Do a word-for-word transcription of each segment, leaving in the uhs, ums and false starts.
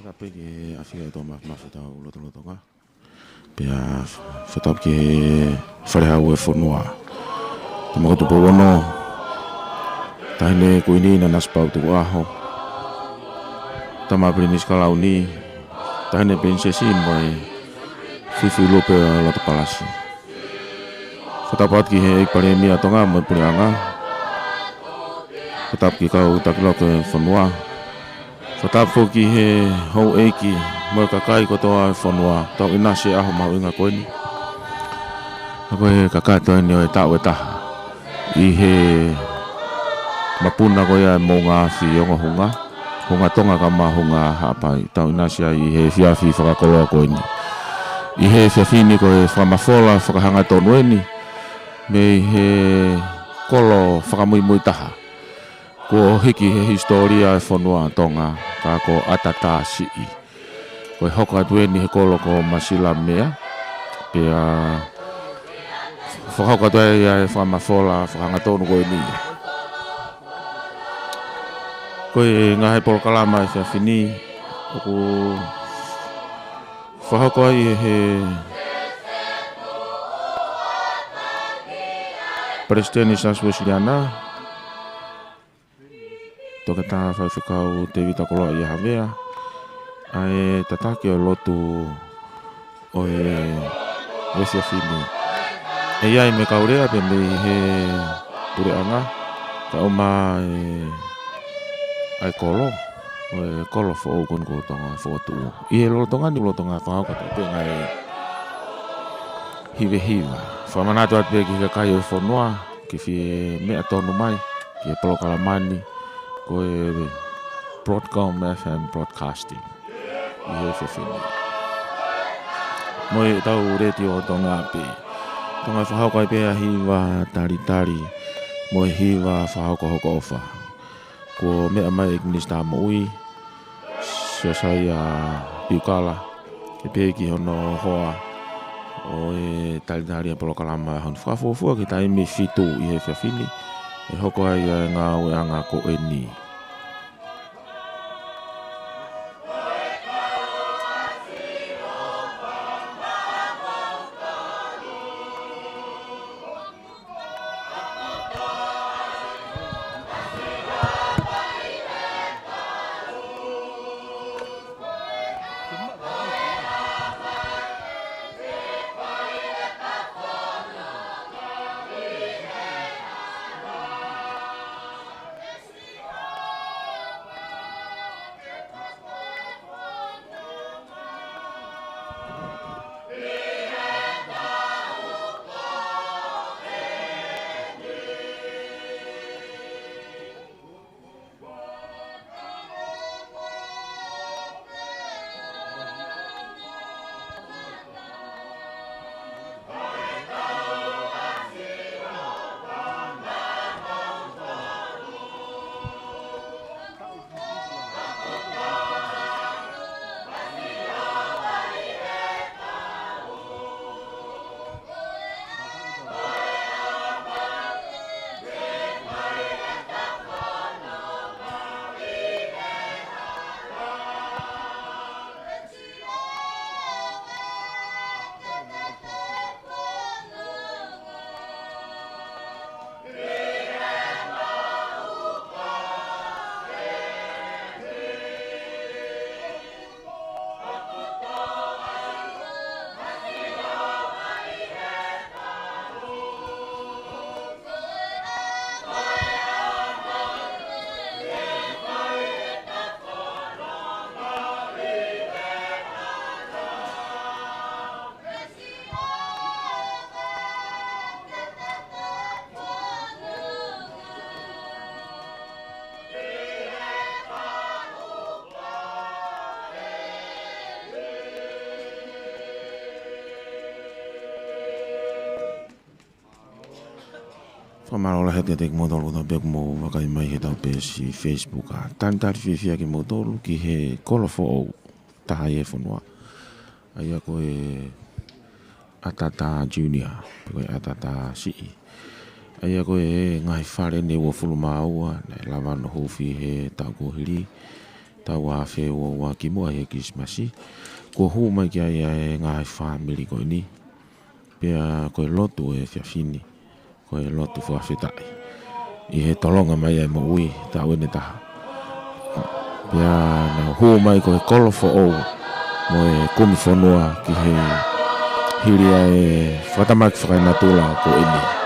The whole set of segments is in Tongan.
Tapu ki he ʻafio ʻa e Toʻa Mafimafi ʻo e Tau Lotolotonga. Pea fakatapu ki he Fale Hau ʻo e fonua. Tama ko Tupou Ono, Taʻahine Kuini Nanasipauʻu Tukuʻaho, Tama Pilinisi Kalauni, Taʻahine Pilinisesi mo e Fuifui Lupe ʻo Loto Palasi. Fakatapu atu ki he ʻEiki Palēmia ʻo Tonga mo e Puleʻanga. Fakatapu ki he kau taki lotu ʻo e fonua. Fakatapu ki he houʻeiki mo e kakai kotoa ʻo e fonua, tau ʻinasi he ʻaho mahuʻinga ko eni. Ko e kakato eni ʻo e taʻu ʻe taha ʻi he mapuna ko ia ʻo e moʻunga afi Ongohunga, Hunga Tonga kae ʻumaʻā Hunga Haʻapai. Tau ʻinasi ai ʻi he efiafi fakakoloa ko eni. ʻI he efiafi ni ko e fakamafola fakahangatonu eni mei he kolo fakamuimui taha kuo hiki he hisitōlia ʻo e fonua ʻo Tonga, ka ko ʻAtatasiʻi. Ko e hoko atu eni he kolo ko Masilamea, pea fakahoko atu ai ʻa e fakamafola fakahangatonu ko eni. Ko e ngaahi polokalama ʻo e efiafi ni ʻoku fakahoko ai ʻe he Palesiteni Siasi Uēsiliana, Toketā Faifekau Tēvita Koloaʻia Havea, ʻa e tataki ʻo e lotu ʻo e efiafi ni. ʻE ʻi ai mo e kau lea pē mei he Puleʻanga, kae ʻumaʻā ʻa e kolo, ʻo e kolo foʻou ko eni ko Tonga Fokotuʻu. ʻI he lolotonga ni, lolotonga fakahoko atu pē ngaahi hivehiva. Fakamanatu atu pē ki he kakai ʻo e fonua, ke fie meʻa tonu mai ki he polokalama ni, ko e Broadcom F M Broadcasting ʻi he efiafi ni. Mo e tau Letiō Tonga pē. Tonga fakahoko ai pē ʻa e hiva talitali mo e hiva fakahokohoko ʻofa. Kuo meʻa mai ʻa e Minisitā Moʻui, Siosaia Piukala, ke pehē ki hono hoa ʻo e talitali ʻa e polokalama ʻi he ʻaho ni. Fakafuofua ki he taimi fitu ʻi he efiafi ni, ʻe hoko ai ʻa e ngāueʻanga ko eni. Fakamālō lahi atu kiate kimoutolu kotoa pē ʻoku mou vakai mai he ʻetau peesi Facebook. ʻA e talitali fiefia kimoutolu ki he kolo foʻou taha ʻi he fonua, ʻa ia ko e ʻAtata Junior, pe ko e ʻAtata Siʻi. ʻA ia ko e ngaahi fale ʻe uofulu mā ua naʻe lava hono huufi he taʻu kuo hili. taʻu ua afe ua ua ki muʻa ʻi he Kilisimasi, kuo hū mai ki ai ʻa e ngaahi fāmili ko eni. Pea ko e lotu ʻo e efiafi ni, ko e lotu fakafetaʻi ʻi he tolonga mai ʻa e moʻui taʻu ʻe taha. Pea nau hū mai ko e kolo foʻou mo e kumi fonua ki he hili ʻa e fakatamaki fakaenatula ko eni.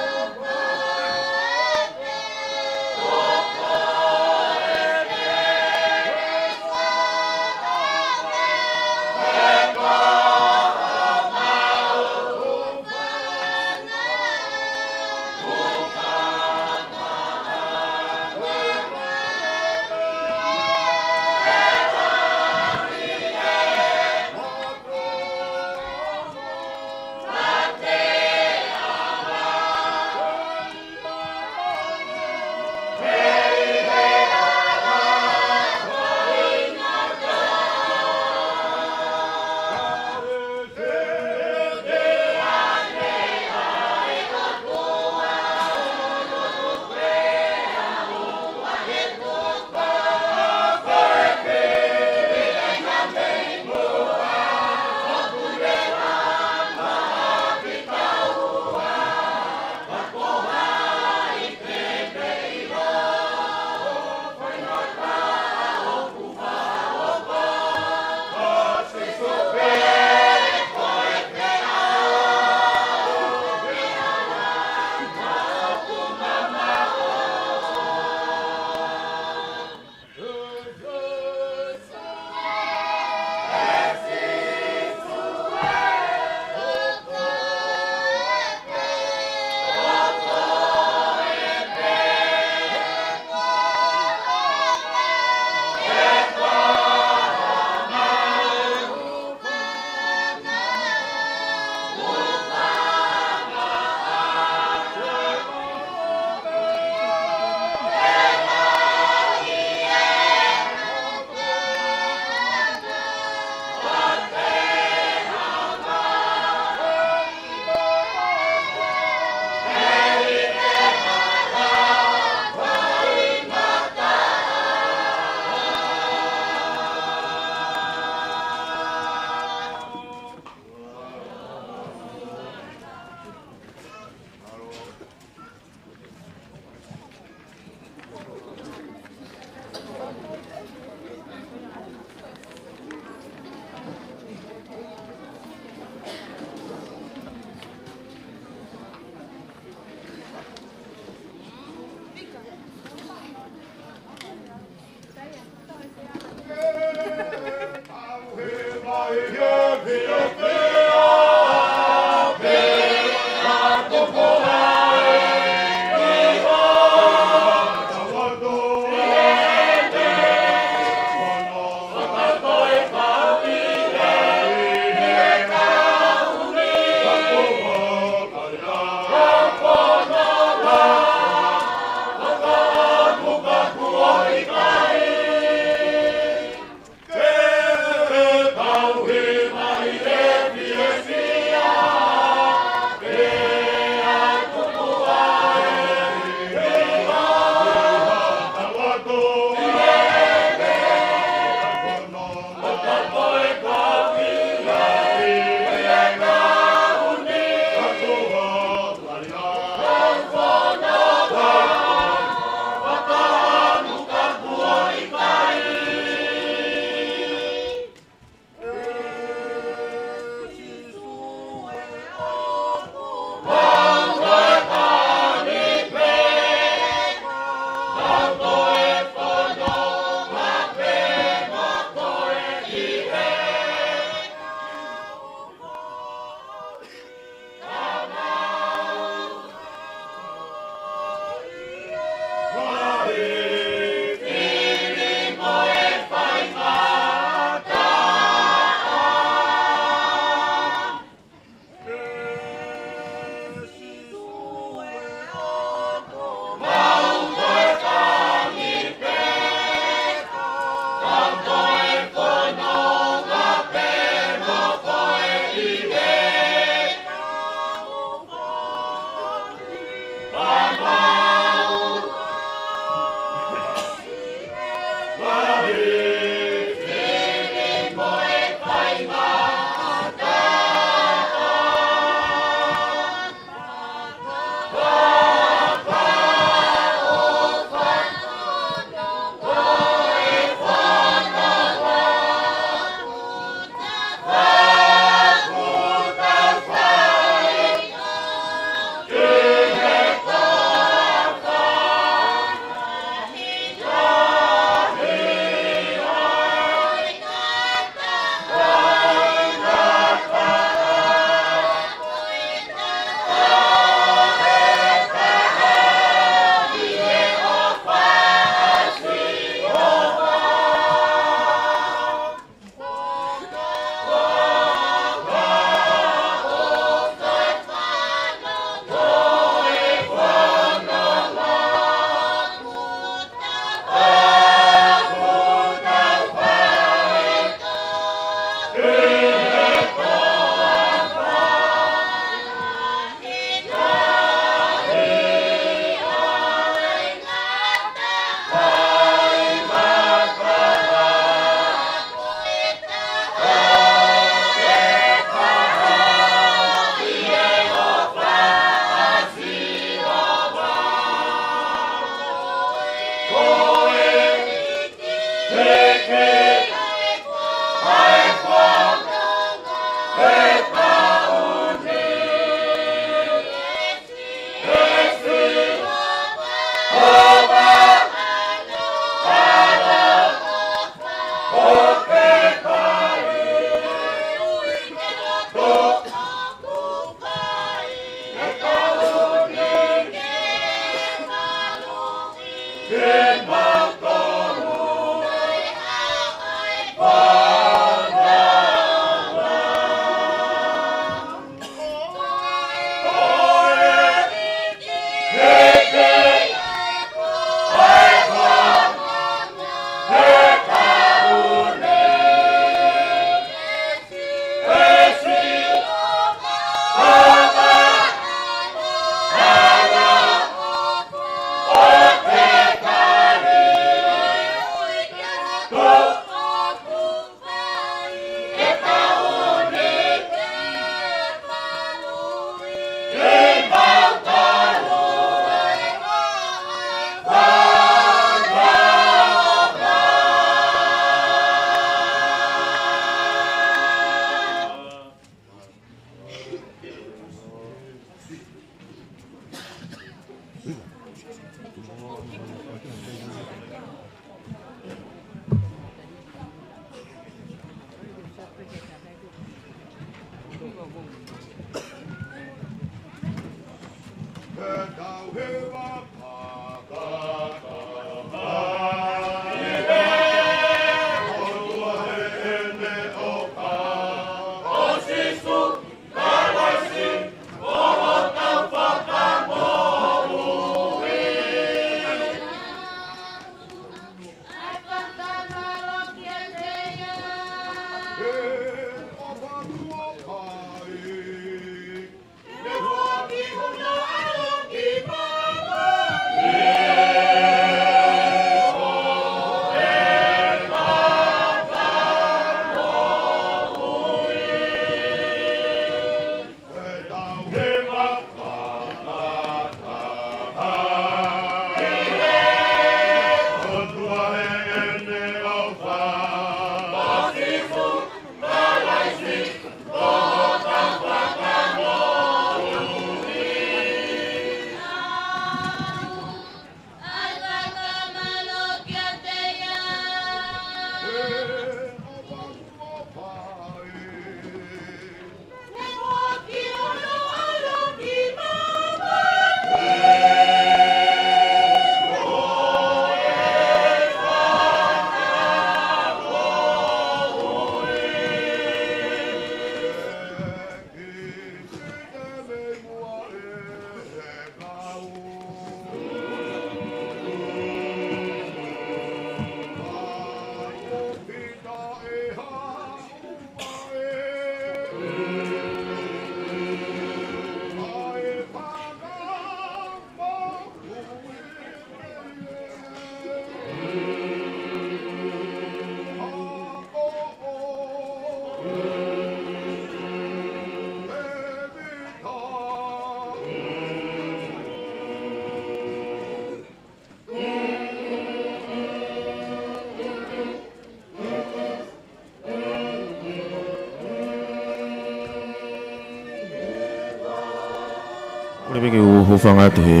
Kole pē ke u hūfanga atu he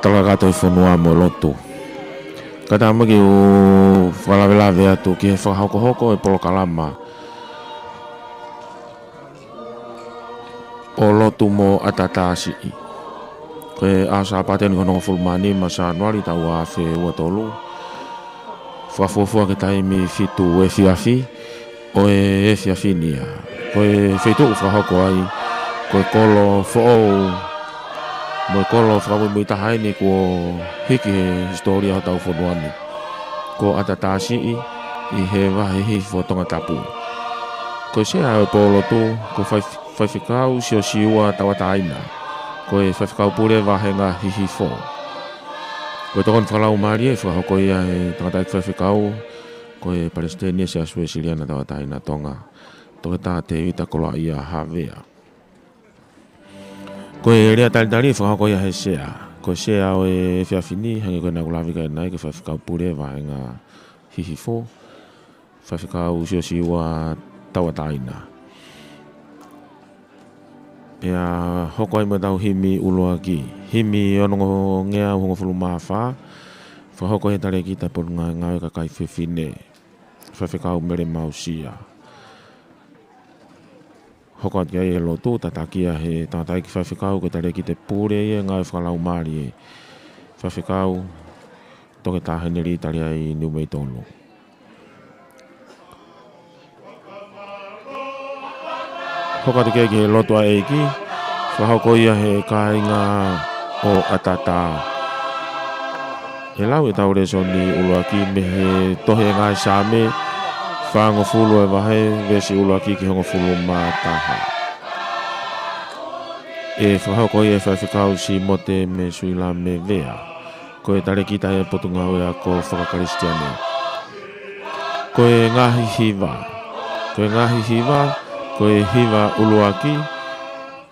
talakakato e fonua mo e lotu. Kae ʻatā mai ke u fakalavelave atu ki he fakahokohoko e polokalama ʻo lotu mo ʻAtatā Siʻi. Ko e ʻaho Sāpate ni ko hono hongofulu mā nima Sānuali taʻu ua afe ua tolu. Fakafuofua ki he taimi fitu efiafi ʻo e efiafi ni ia. Ko e feituʻu ʻoku fakahoko ai, ko e kolo foʻou mo e kolo fakamuimui taha eni kuo hiki he hisitōlia hotau fonua ni. Ko ʻAtatā Siʻi ʻi he vahe Hihifo Tongatapu. Ko e sea ʻo e pōlotu, ko Fai-, Faifekau Siosiua Tauʻatāina. Ko e Faifekau Pule Vāhenga Hihifo. Ko e tokoni fakalaumālie ʻe fakahoko ia ʻe he tangataʻeiki faifekau, ko e Palesiteni ʻo e Siasi Uēsiliana Tauʻatāina Tonga, Toketā Tēvita Koloaʻia Havea. Ko e lea talitali ʻe fakahoko ia he sea. Ko e sea ʻo e efiafi ni, hangē ko ʻeku lave ki ai ʻanenai, ko e Faifekau Pule Vāhenga Hihifo, Faifekau Siosiua Tauʻatāina. Pea hoko ai mo ʻetau himi ʻuluaki. Himi onongeau hongofulu mā fā, fakahoko ʻe he talēkita Potungāue Kakai Fefine, Faifekau Mele Mausia. Hoko atu ki ai e lotu, tataki ia ʻe he tangataʻeiki faifekau, ko e talēkita pule ia e ngāue fakalaumālie, Faifekau Toketā Henelī Taliai Niumeitolu. Hoko atu ki ai ki he lotu ʻa e ʻEiki, fakahoko ia ʻe he kāinga ʻo ʻAtatā. ʻE lau ʻetau lēsoni ʻuluaki mei he tohi ʻa e ngaahi Saame, fāngofulu e vahe, veesi ʻuluaki ki he hongofulu mā taha. ʻE fakahoko ia ʻe Faifekau Simote Mesuilame Vea, ko e talēkita ʻo e Potungāue Ako Fakakalisitiane. Ko e ngaahi hiva. Ko e ngaahi hiva, ko e hiva ʻuluaki,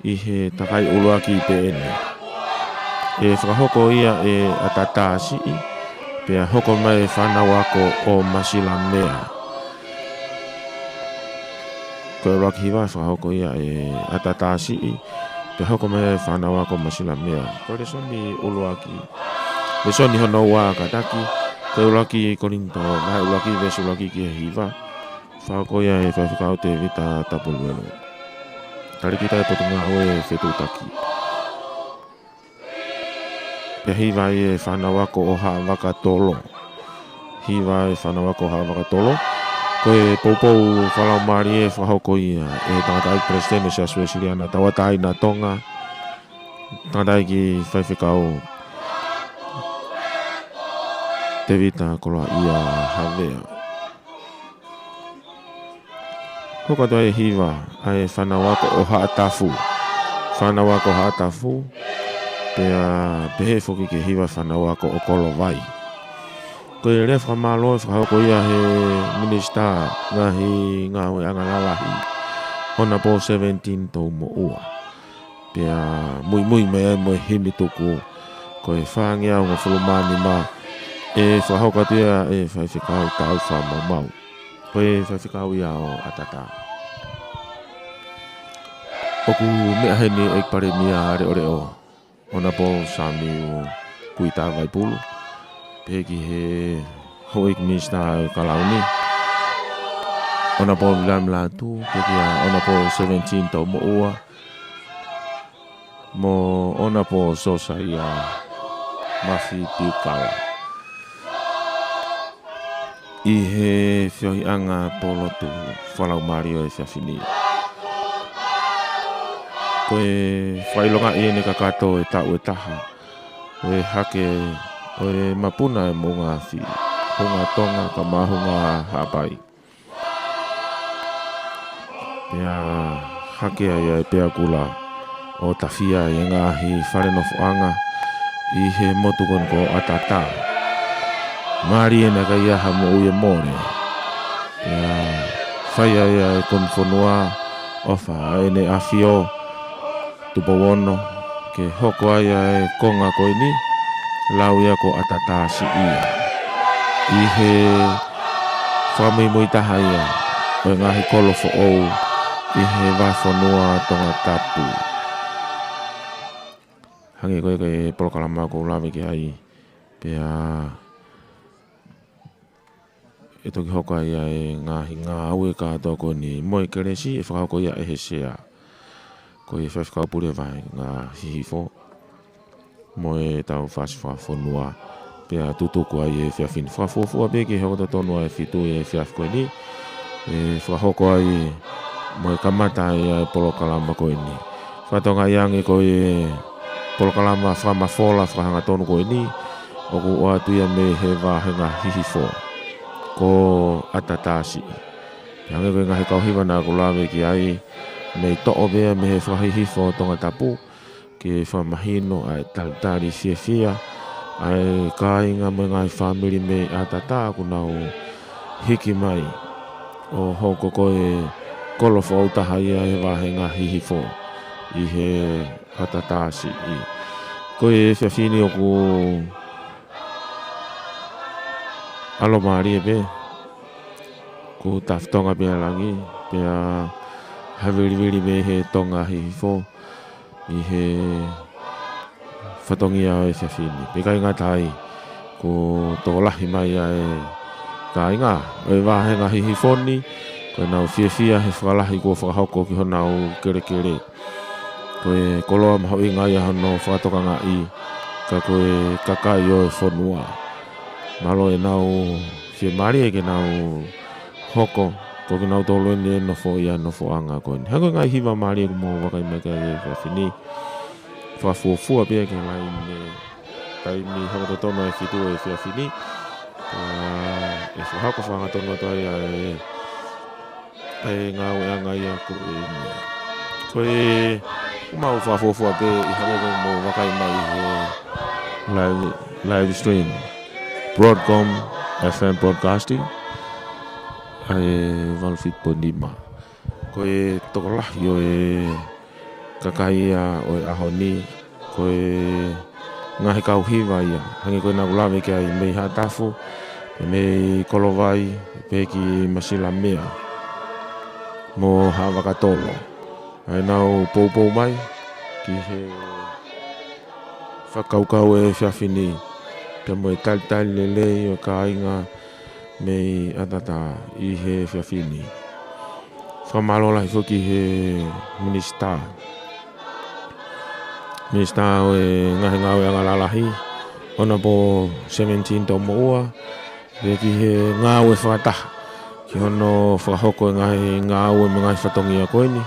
ʻi he takai ʻuluaki pē eni. ʻE fakahoko ia ʻe ʻAtatā Siʻi, pea hoko mai e fānau ako ʻo Masilamea. Ko e ʻuluaki hiva ʻe fakahoko ia ʻe ʻAtatā Siʻi, pea hoko mai e fānau ako ʻo Masilamea. Ko e lēsoni ʻuluaki. Lēsoni hono ua kātaki, ko e ʻuluaki Kolinitō, vahe ʻuluaki veesi ʻuluaki ki he hiva. Fakahoko ia ʻe Faifekau Tēvita Tapuluelu. Talēkita ʻa e Potungāue Fetuʻutaki. Pea hiva ʻa e fānau ako ʻo Haʻavakatolo. Hiva ʻa e fānau ako ʻo Haʻavakatolo. Ko e poupou fakalaumālie fakahoko ia ʻe he tangataʻeiki Palesiteni ʻo e Siasi Uēsiliana Tauʻatāina ʻo Tonga, tangataʻeiki Faifekau Tēvita Koloaʻia Havea. Hoko atu ʻa e hiva ʻa e fānau ako ʻo Haʻatafu. Fānau ako ʻo Haʻatafu. Pea pehē foki ki he hiva ʻa e fānau ako ʻo Kolovai. Ko e lea fakamālō ʻe fakahoko ia ʻe he Minisitā Ngaahi Ngāueʻanga Lalahi, Honourable Seventeen Toumoʻua. Pea muimui mai ai mo e himi tuku, ko e fāngeau hongofulu mā nima, ʻe fakahoko atu ia ʻe Faifekau Taufa Maumau. Ko e faifekau ia ʻo ʻAtatā. ʻOku meʻa heni ʻEiki Palēmia Leʻoleʻo, Honourable Samiu Kuita Vaipulu, pehē ki he houʻeiki Minisitā ʻo e Kalauni, Honourable Viliami Lātū, pehē kia Honourable Seventeen Toumoʻua, mo Honourable Siosaia Mafi Piukala, ʻi he feohiʻanga polotu fakalaumālie ʻo e efiafi ni. Ko e fakaʻilongaʻi ʻeni kakato ʻo e taʻu ʻe taha ʻo e hake ʻo e mapuna ʻo e moʻunga afi, Hunga Tonga kae ʻumaʻā Hunga Haʻapai. Pea hake ai ʻa e peau kula ʻo tafia ʻi he ngaahi fale nofoʻanga ʻi he motu ko eni ko ʻAtatā. Mālie naʻe ʻikai ha moʻui ʻe mole. Pea fai ai ʻa e Konifonua ʻofa ʻEne ʻAfio Tupou Ono, ke hoko ai ʻa e konga ko eni, lau ia ko ʻAtatā Siʻi. ʻI he fakamuimui taha ia ʻo e ngaahi kolo foʻou ʻi he vahefonua Tongatapu. Hangē ko e, ko e polokalama ʻoku ou lave ki ai, pea ʻe toki hoko ai ʻa e ngaahi ngāue kātoa ko eni mo e kelesi ʻe fakahoko ia ʻe he Sea. Ko e Faifekau Pule Vahenga Hihifo mo e tau fasi fakafonua, pea tutuku ai e efiafi ni. Fakafuofua pē ki he hoko totonu ʻa e fitu ʻi he efiafi ko eni, ʻe fakahoko ai mo e kamata ai ʻa e polokalama ko eni. Fakatokangaʻi ange ko e polokalama fakamafola fakahangatonu ko eni, ʻoku ʻoatu ia mei he Vahenga Hihifo, ko ʻAtatā Siʻi. Pea hangē ko e ngaahi kau hiva naʻa ku lave ki ai, mei toʻo pē ia mei he fakahihifo ʻo Tongatapu, ke fakamahino ʻa e talitali fiefia ʻa e kāinga mo e ngaahi fāmili mei ʻAtatā ʻoku nau hiki mai ʻo hoko ko e kolo foʻou taha ia ʻi he Vahenga Hihifo ʻi he ʻAtatā Siʻi. Ko e efiafi ni ʻoku ʻalomālie pē, ʻoku tafitonga pē ʻa langi, pea havilivili mei he Tonga Hihifo ʻi he fatongia ʻo e efiafi ni. Pea ʻikai ngata ai, ʻoku tokolahi mai ʻa e kāinga ʻo e Vahenga Hihifo ni, ko ʻenau fiefia he fakalahi kuo fakahoko ki honau kelekele. Ko e koloa mahuʻinga ia hono fakatokangaʻi, ka ko e kakai ʻo e fonua. Mālō ʻenau fiemālie ke nau hoko, ko kinautolu eni ʻe nofo ʻi he nofoʻanga ko eni. Hangē ko e ngaahi hiva mālie ʻoku mou vakai mai ki ai he efiafi ni. Fakafuofua pē ia ki he laine taimi hoko totonu ʻa e fitu ʻo e efiafi ni. Pea ʻe fakahoko fakahangatonu atu ai ʻa e, ʻa e ngāueʻanga ia ko eni. Ko e, ʻoku mau fakafuofua pē ʻi he hangē ko ʻoku mou vakai mai he live, live stream. Broadcom F M Broadcasting, ʻa e valu fitu poini nima. Ko e tokolahi ʻo e kakai ia ʻo e ʻaho ni, ko e ngaahi kau hiva ia, hangē ko ē naʻa ku lave ki ai, mei Haʻatafu, mei Kolovai, pehē ki Masilamea mo Haʻavakatolo. ʻA ia ʻoku nau poupou mai ki he fakakaukau ʻo e efiafi ni, pea mo e talitali lelei ʻo e kāinga mei ʻAtatā ʻi he efiafi ni. Fakamālō lahi foki he minisitā. Minisitā ʻo e ngaahi ngāue anga lalahi, Honourable Seventeen Tomoua, pea ki he ngāue fakataha, ki hono fakahoko e ngaahi ngāue mo e ngaahi fatongia ko eni,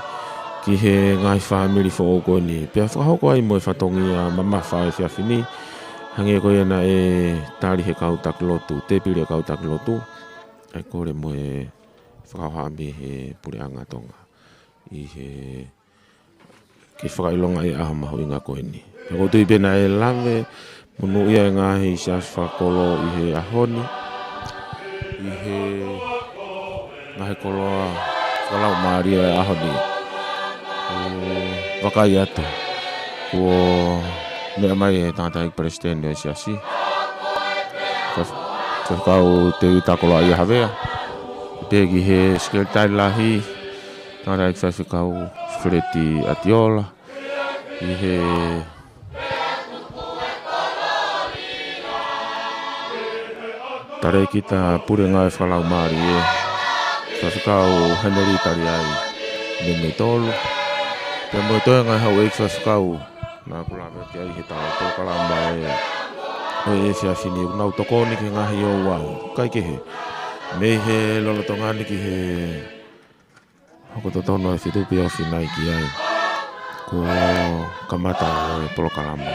ki he ngaahi fāmili foʻou ko eni. Pea fakahoko ai mo e fatongia mamafa he efiafi ni, hangē ko ia naʻe tali he kau taki lotu, tēpile kau taki lotu, ʻa e kole mo e fakaʻohami he Puleʻanga Tonga ʻi he, ke fakaʻilonga e ʻaho mahuʻinga ko eni. Pea ʻoku ou tui pē naʻe lave monūʻia e ngaahi siasi fakakolo ʻi he ʻaho ni, ʻi he ngaahi koloa fakalaumālie e ʻaho ni. ʻOku vakai atu kuo meʻa mai e tangataʻeiki palesiteni ʻo e siasi, Faifekau Tēvita Koloaʻia Havea, pea ki he sekelitali lahi, tangataʻeiki faifekau Feleti ʻAtiola, ʻi he talēkita pule ngāue fakalaumālie, Faifekau Heneli Taliai Nenetolu, pea mo e toenga e houʻeiki faifekau naʻa ku lave ki ai he tau polokalama ʻo e efiafi ni, ʻoku nau tokoni ki he ngaahi ouau, kae kehe, mei he lolotonga ni ki he hoko totonu e fetuʻu pē ofi nai ki ai. Kuo kamata e polokalama.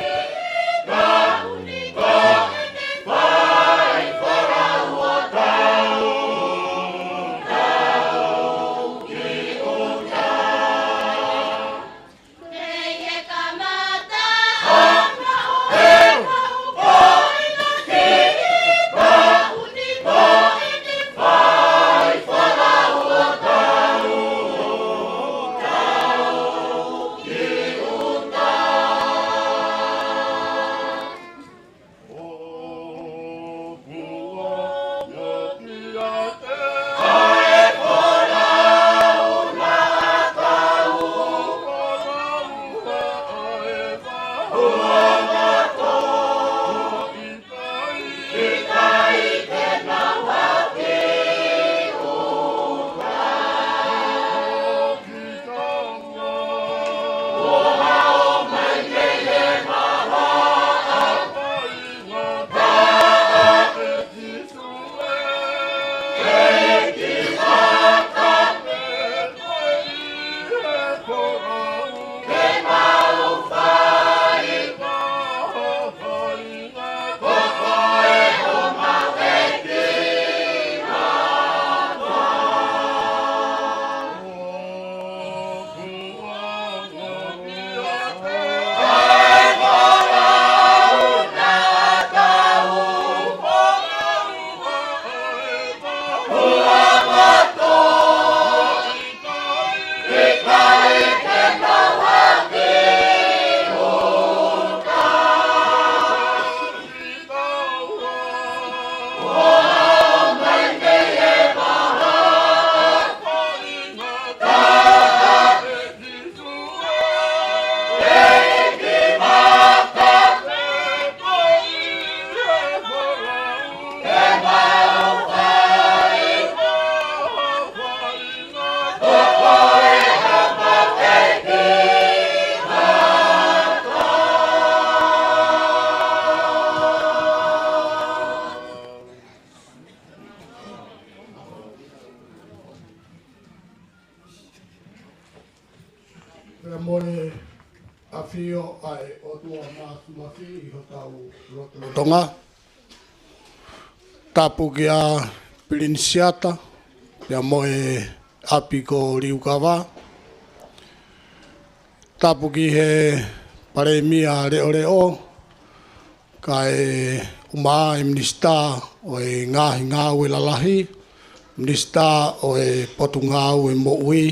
Pea mo e ʻafio ʻa e ʻOtua Māfimafi ʻi hotau lotolotonga. Tapu kia Pilinisiata, pea mo e ʻapi ko Liukava. Tapu ki he Palēmia Leʻoleʻo, kae ʻumaʻā e Minisitā ʻo e Ngaahi Ngāue Lalahi, Minisitā ʻo e Potungāue Moʻui,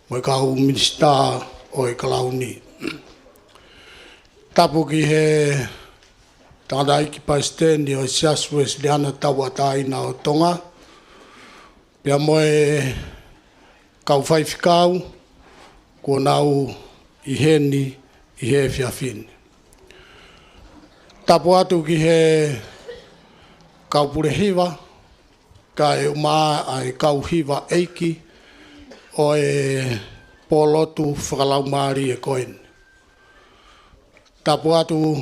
mo e kau Minisitā ʻo e Kalauni. Tapu ki he tangataʻeiki palesiteni ʻo e Siasi Uēsiliana Tauʻatāina ʻo Tonga, pea mo e kau faifekau kuo nau ʻi heni ʻi he efiafi ni. Tapu atu ki he kau pule hiva, kae ʻumaʻā e kau hiva ʻeiki ʻo e pōlotu fakalaumālie ko eni. Tapu atu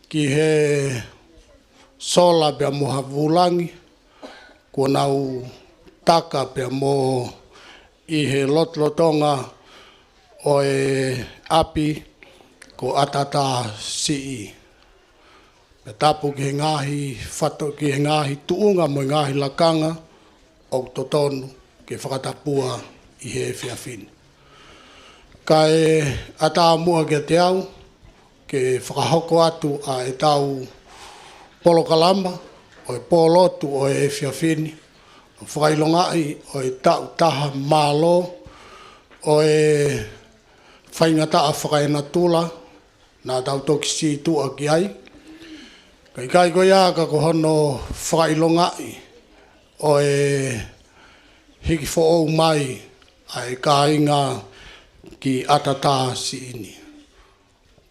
ki he sola pea mo ha vūlangi, kuo nau taka pea mo ʻi he lotolotonga ʻo e ʻapi ko ʻAtatā Siʻi. Pea tapu ki he ngaahi fato-, ki he ngaahi tuʻunga mo e ngaahi lakanga ʻoku totonu ke fakatapua ʻi he efiafi ni. Kae ʻatā muʻa kiate au ke fakahoko atu ʻa ʻetau polokalama ʻo e pōlotu ʻo e efiafi ni, ʻo fakaʻilongaʻi ʻa e taʻu taha mālō ʻo e faingataʻa fakaenatula naʻa tau toki sītuʻa ki ai. Ka ʻikai ko ia ka ko hono fakaʻilongaʻi ʻo e hiki foʻou mai ʻa e kāinga ki ʻAtatā Siʻi ni.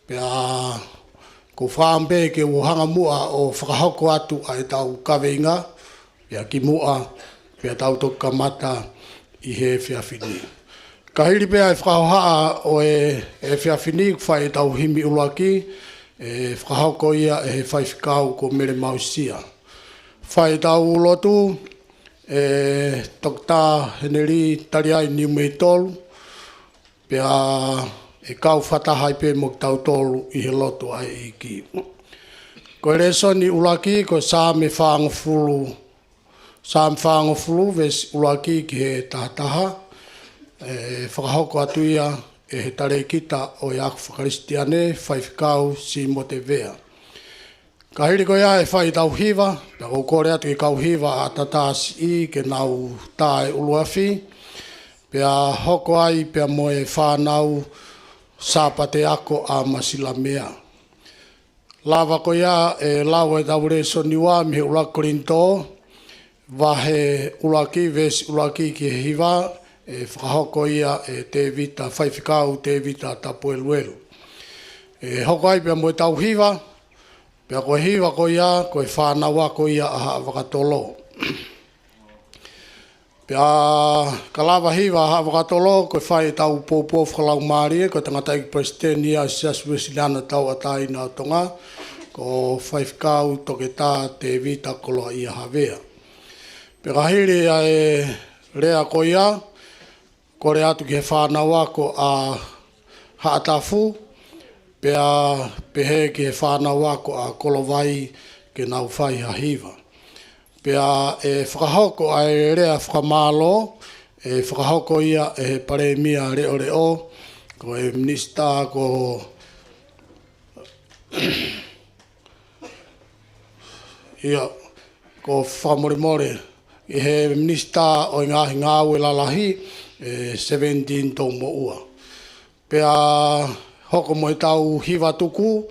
Pea ʻoku ou fakaʻamu pē ke u hanga muʻa ʻo fakahoko atu ʻa ʻetau kaveinga, pea kimuʻa, pea tau toki kamata ʻi he efiafi ni. Ka hili pē ʻa e fakahohaʻa ʻo e efiafi ni, ʻoku fai ʻetau himi ʻuluaki, ʻe fakahoko ia ʻe he faifekau ko Mele Mausia. Fai ʻetau lotu, ʻe Toketā Henelī Taliai Niumeitolu, pea ʻe kau fakataha ai pē mo kitautolu ʻi he lotu ʻa e ʻEiki. Ko e lēsoni ʻuluaki, ko e Saame fāngofulu, Saame fāngofulu, veesi ʻuluaki ki he taha taha, ʻe fakahoko atu ia ʻe he talēkita ʻo e ako fakakalisitiane, faifekau Simote Vea. Ka hili ko ia ʻe fai ʻetau hiva, pea ʻoku ou kole atu ki he kau hiva ʻa ʻAtatā Siʻi ke nau tā e ʻuluafi, pea hoko ai pea mo e fānau Sāpate Ako ʻa Masilamea. Lava ko ia ʻe lau ʻetau lēsoni ua mei he ʻuluaki Kolinitō, vahe ʻuluaki, veesi ʻuluaki ki he hiva, ʻe fakahoko ia ʻe Tēvita, faifekau Tēvita Tapueluelu. ʻE hoko ai pea mo ʻetau hiva, pea ko e hiva ko ia, ko e fānau ako ia ʻa Haʻavakatolo. Pea ka lava hiva ʻa Haʻavakatolo, ko e fai ʻetau poupou fakalaumālie, ko e tangataʻeiki palesiteni ʻa e Siasi Uēsiliana Tauʻatāina ʻo Tonga, ko faifekau Toketā Tēvita Koloaʻia Havea. Pea ka hili ʻa e lea ko ia, kole atu ki he fānau ako ʻa Haʻatafu, pea pehē ki he fānau ako ʻa Kolovai ke nau fai ha hiva. Pea ʻe fakahoko ʻa e lea fakamālō, ʻe fakahoko ia ʻe he Palēmia Leʻoleʻo, ko e minisitā ko ia, ko fakamolemole, ʻe he minisitā ʻo e ngaahi ngāue lalahi, ʻe Sevenitini Toumoʻua. Pea hoko mo ʻetau hiva tuku,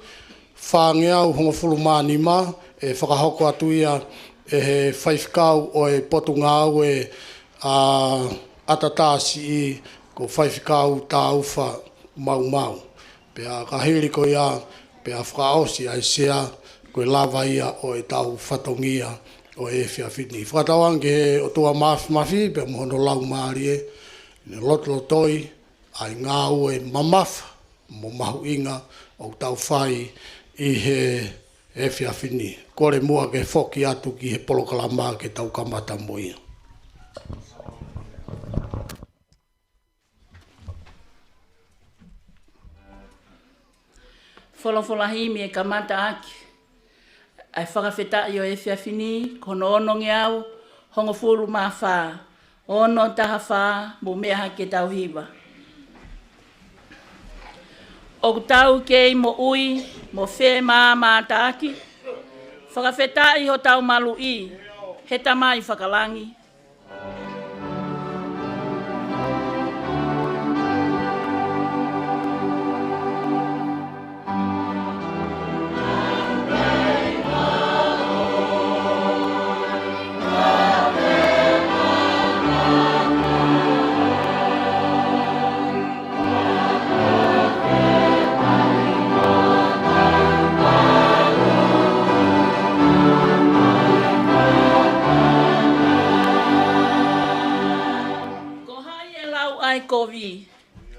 fāngeau hongofulu mā nima, ʻe fakahoko atu ia ʻe he faifekau ʻo e Potungāue ʻa ʻAtatā Siʻi, ko faifekau Taufa Maumau. Pea ka hili ko ia, pea fakaʻosi ʻa e sea, ko e lava ia ʻo ʻetau fatongia ʻo e efiafi ni. Fakatauange ki he ʻOtua Māfimafi, pea mo hono Laumālie, ne lotolotoi ʻa e ngāue mamafa mo mahuʻinga ʻoku tau fai ʻi he efiafi ni. Kole muʻa ke foki atu ki he polokalama ke tau kamata mo ia. Folofola himi ʻe kamata ʻaki ʻa e fakafetaʻi ʻo e efiafi ni, ko hono onongeau hongofulu mā fā, ono taha fā, mou meʻa hake ke tau hiva. ʻOku tau kei moʻui mo femāmātaaki, fakafetaʻi hotau maluʻi, he Tamai fakalangi.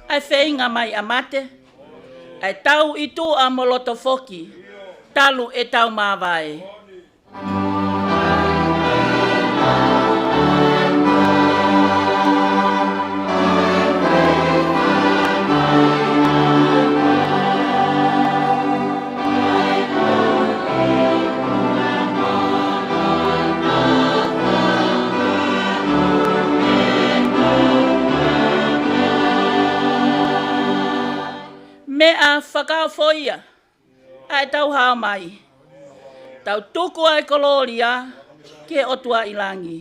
ʻa e feinga mai ʻa mate, ʻa e tau ʻi tuʻa mo loto foki, talu ʻetau māvae. Meʻa fakaofo ia ʻa ʻetau hao mai. Tau tuku ʻa e kolōlia ki he ʻOtua ʻi langi.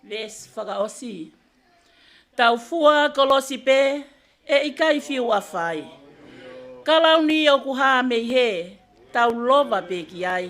Veesi fakaʻosi. Tau fua kolosi pē, ʻe ʻikai fiu ʻa fai. Kalauni ʻoku hā mei hē, tau lova pē ki ai.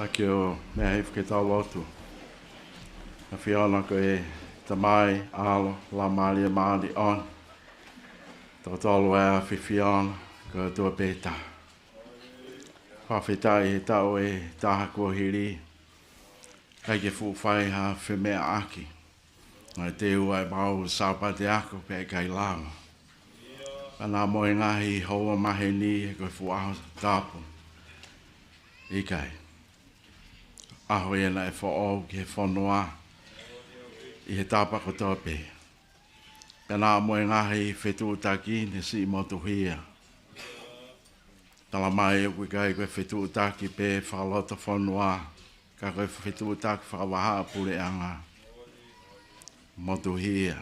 Pea ke u meʻa hifo ke tau lotu. ʻAfiona ko e Tamai, ʻAlo, Laumālie Māʻoniʻoni. Tokotolu ʻa e ʻAfiona, ko e ʻOtua pē taha. Fakafetaʻi he taʻu ʻe taha kuo hili, ʻikai ke fuʻu fai ha femeʻaʻaki. Naʻe teu ʻa e mau Sāpate ako pea ʻikai lava. Pea naʻa mo e ngaahi houa maheni he ko e fuʻu ʻaho tapu. ʻIkai. ʻAho ia naʻe foʻou ki he fonua ʻi he tapa kotoa pē. Pea naʻa mo e ngaahi fetuʻutaki ne siʻi motuhia. Tala mai ʻoku ʻikai ko e fetuʻutaki pē fakalotofonua, ka ko e fetuʻutaki fakavahaʻapuleʻanga. Motuhia.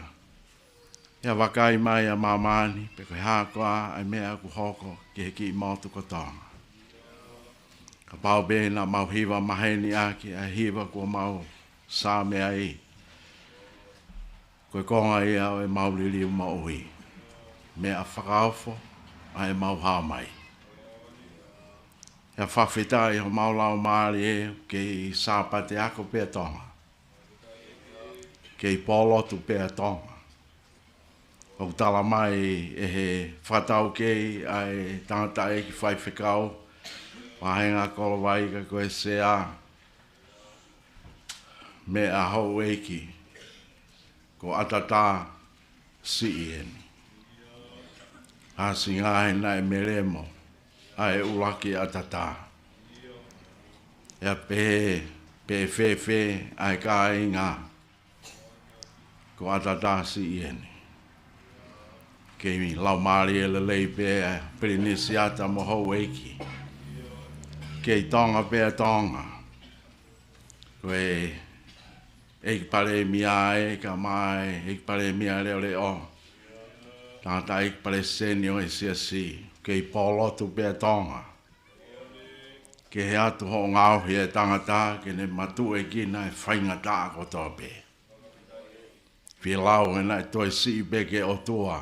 ʻIa vakai mai ʻa māmani, pe ko e hā koā ʻa e meʻa ʻoku hoko ki he kiʻi motu ko Tonga. Kapau pē naʻa mau hiva maheni ʻaki ʻa e hiva kuo mau sāme ai. Ko e konga ia ʻo e mau liliu moʻui. Meʻa fakaofo ʻa e mau hao mai. ʻIa fakafetaʻi ho mau laumālie kei Sāpate ako pē ʻa Tonga. Kei pōlotu pē ʻa Tonga. ʻOku tala mai ʻe he fakataukei ʻa e tangataʻeiki faifekau, Vahenga Kolovai ka ko e sea, meʻa houʻeiki, ko ʻAtatā Siʻieni. ʻA e singahe naʻe melemo, ʻa e ʻuluaki ʻAtatā. ʻIa pehē, pehē fēfē, ʻa e kāinga, ko ʻAtatā Siʻieni. Kei laumālie lelei pē ʻa Pilinisi ʻAta mo houʻeiki. Kei Tonga pē ʻa Tonga. Ko e ʻEiki Palēmia ē, ka mai ʻEiki Palēmia leʻoleʻo. Tangataʻeiki Palesiteni ʻo e siasi. Kei pōlotu pē ʻa Tonga. Ke he atu hoʻo ngaohi e tangata, ke ne matuʻuekina e faingataʻa kotoa pē. Fielau he naʻe toe siʻi pē ke ʻOtua,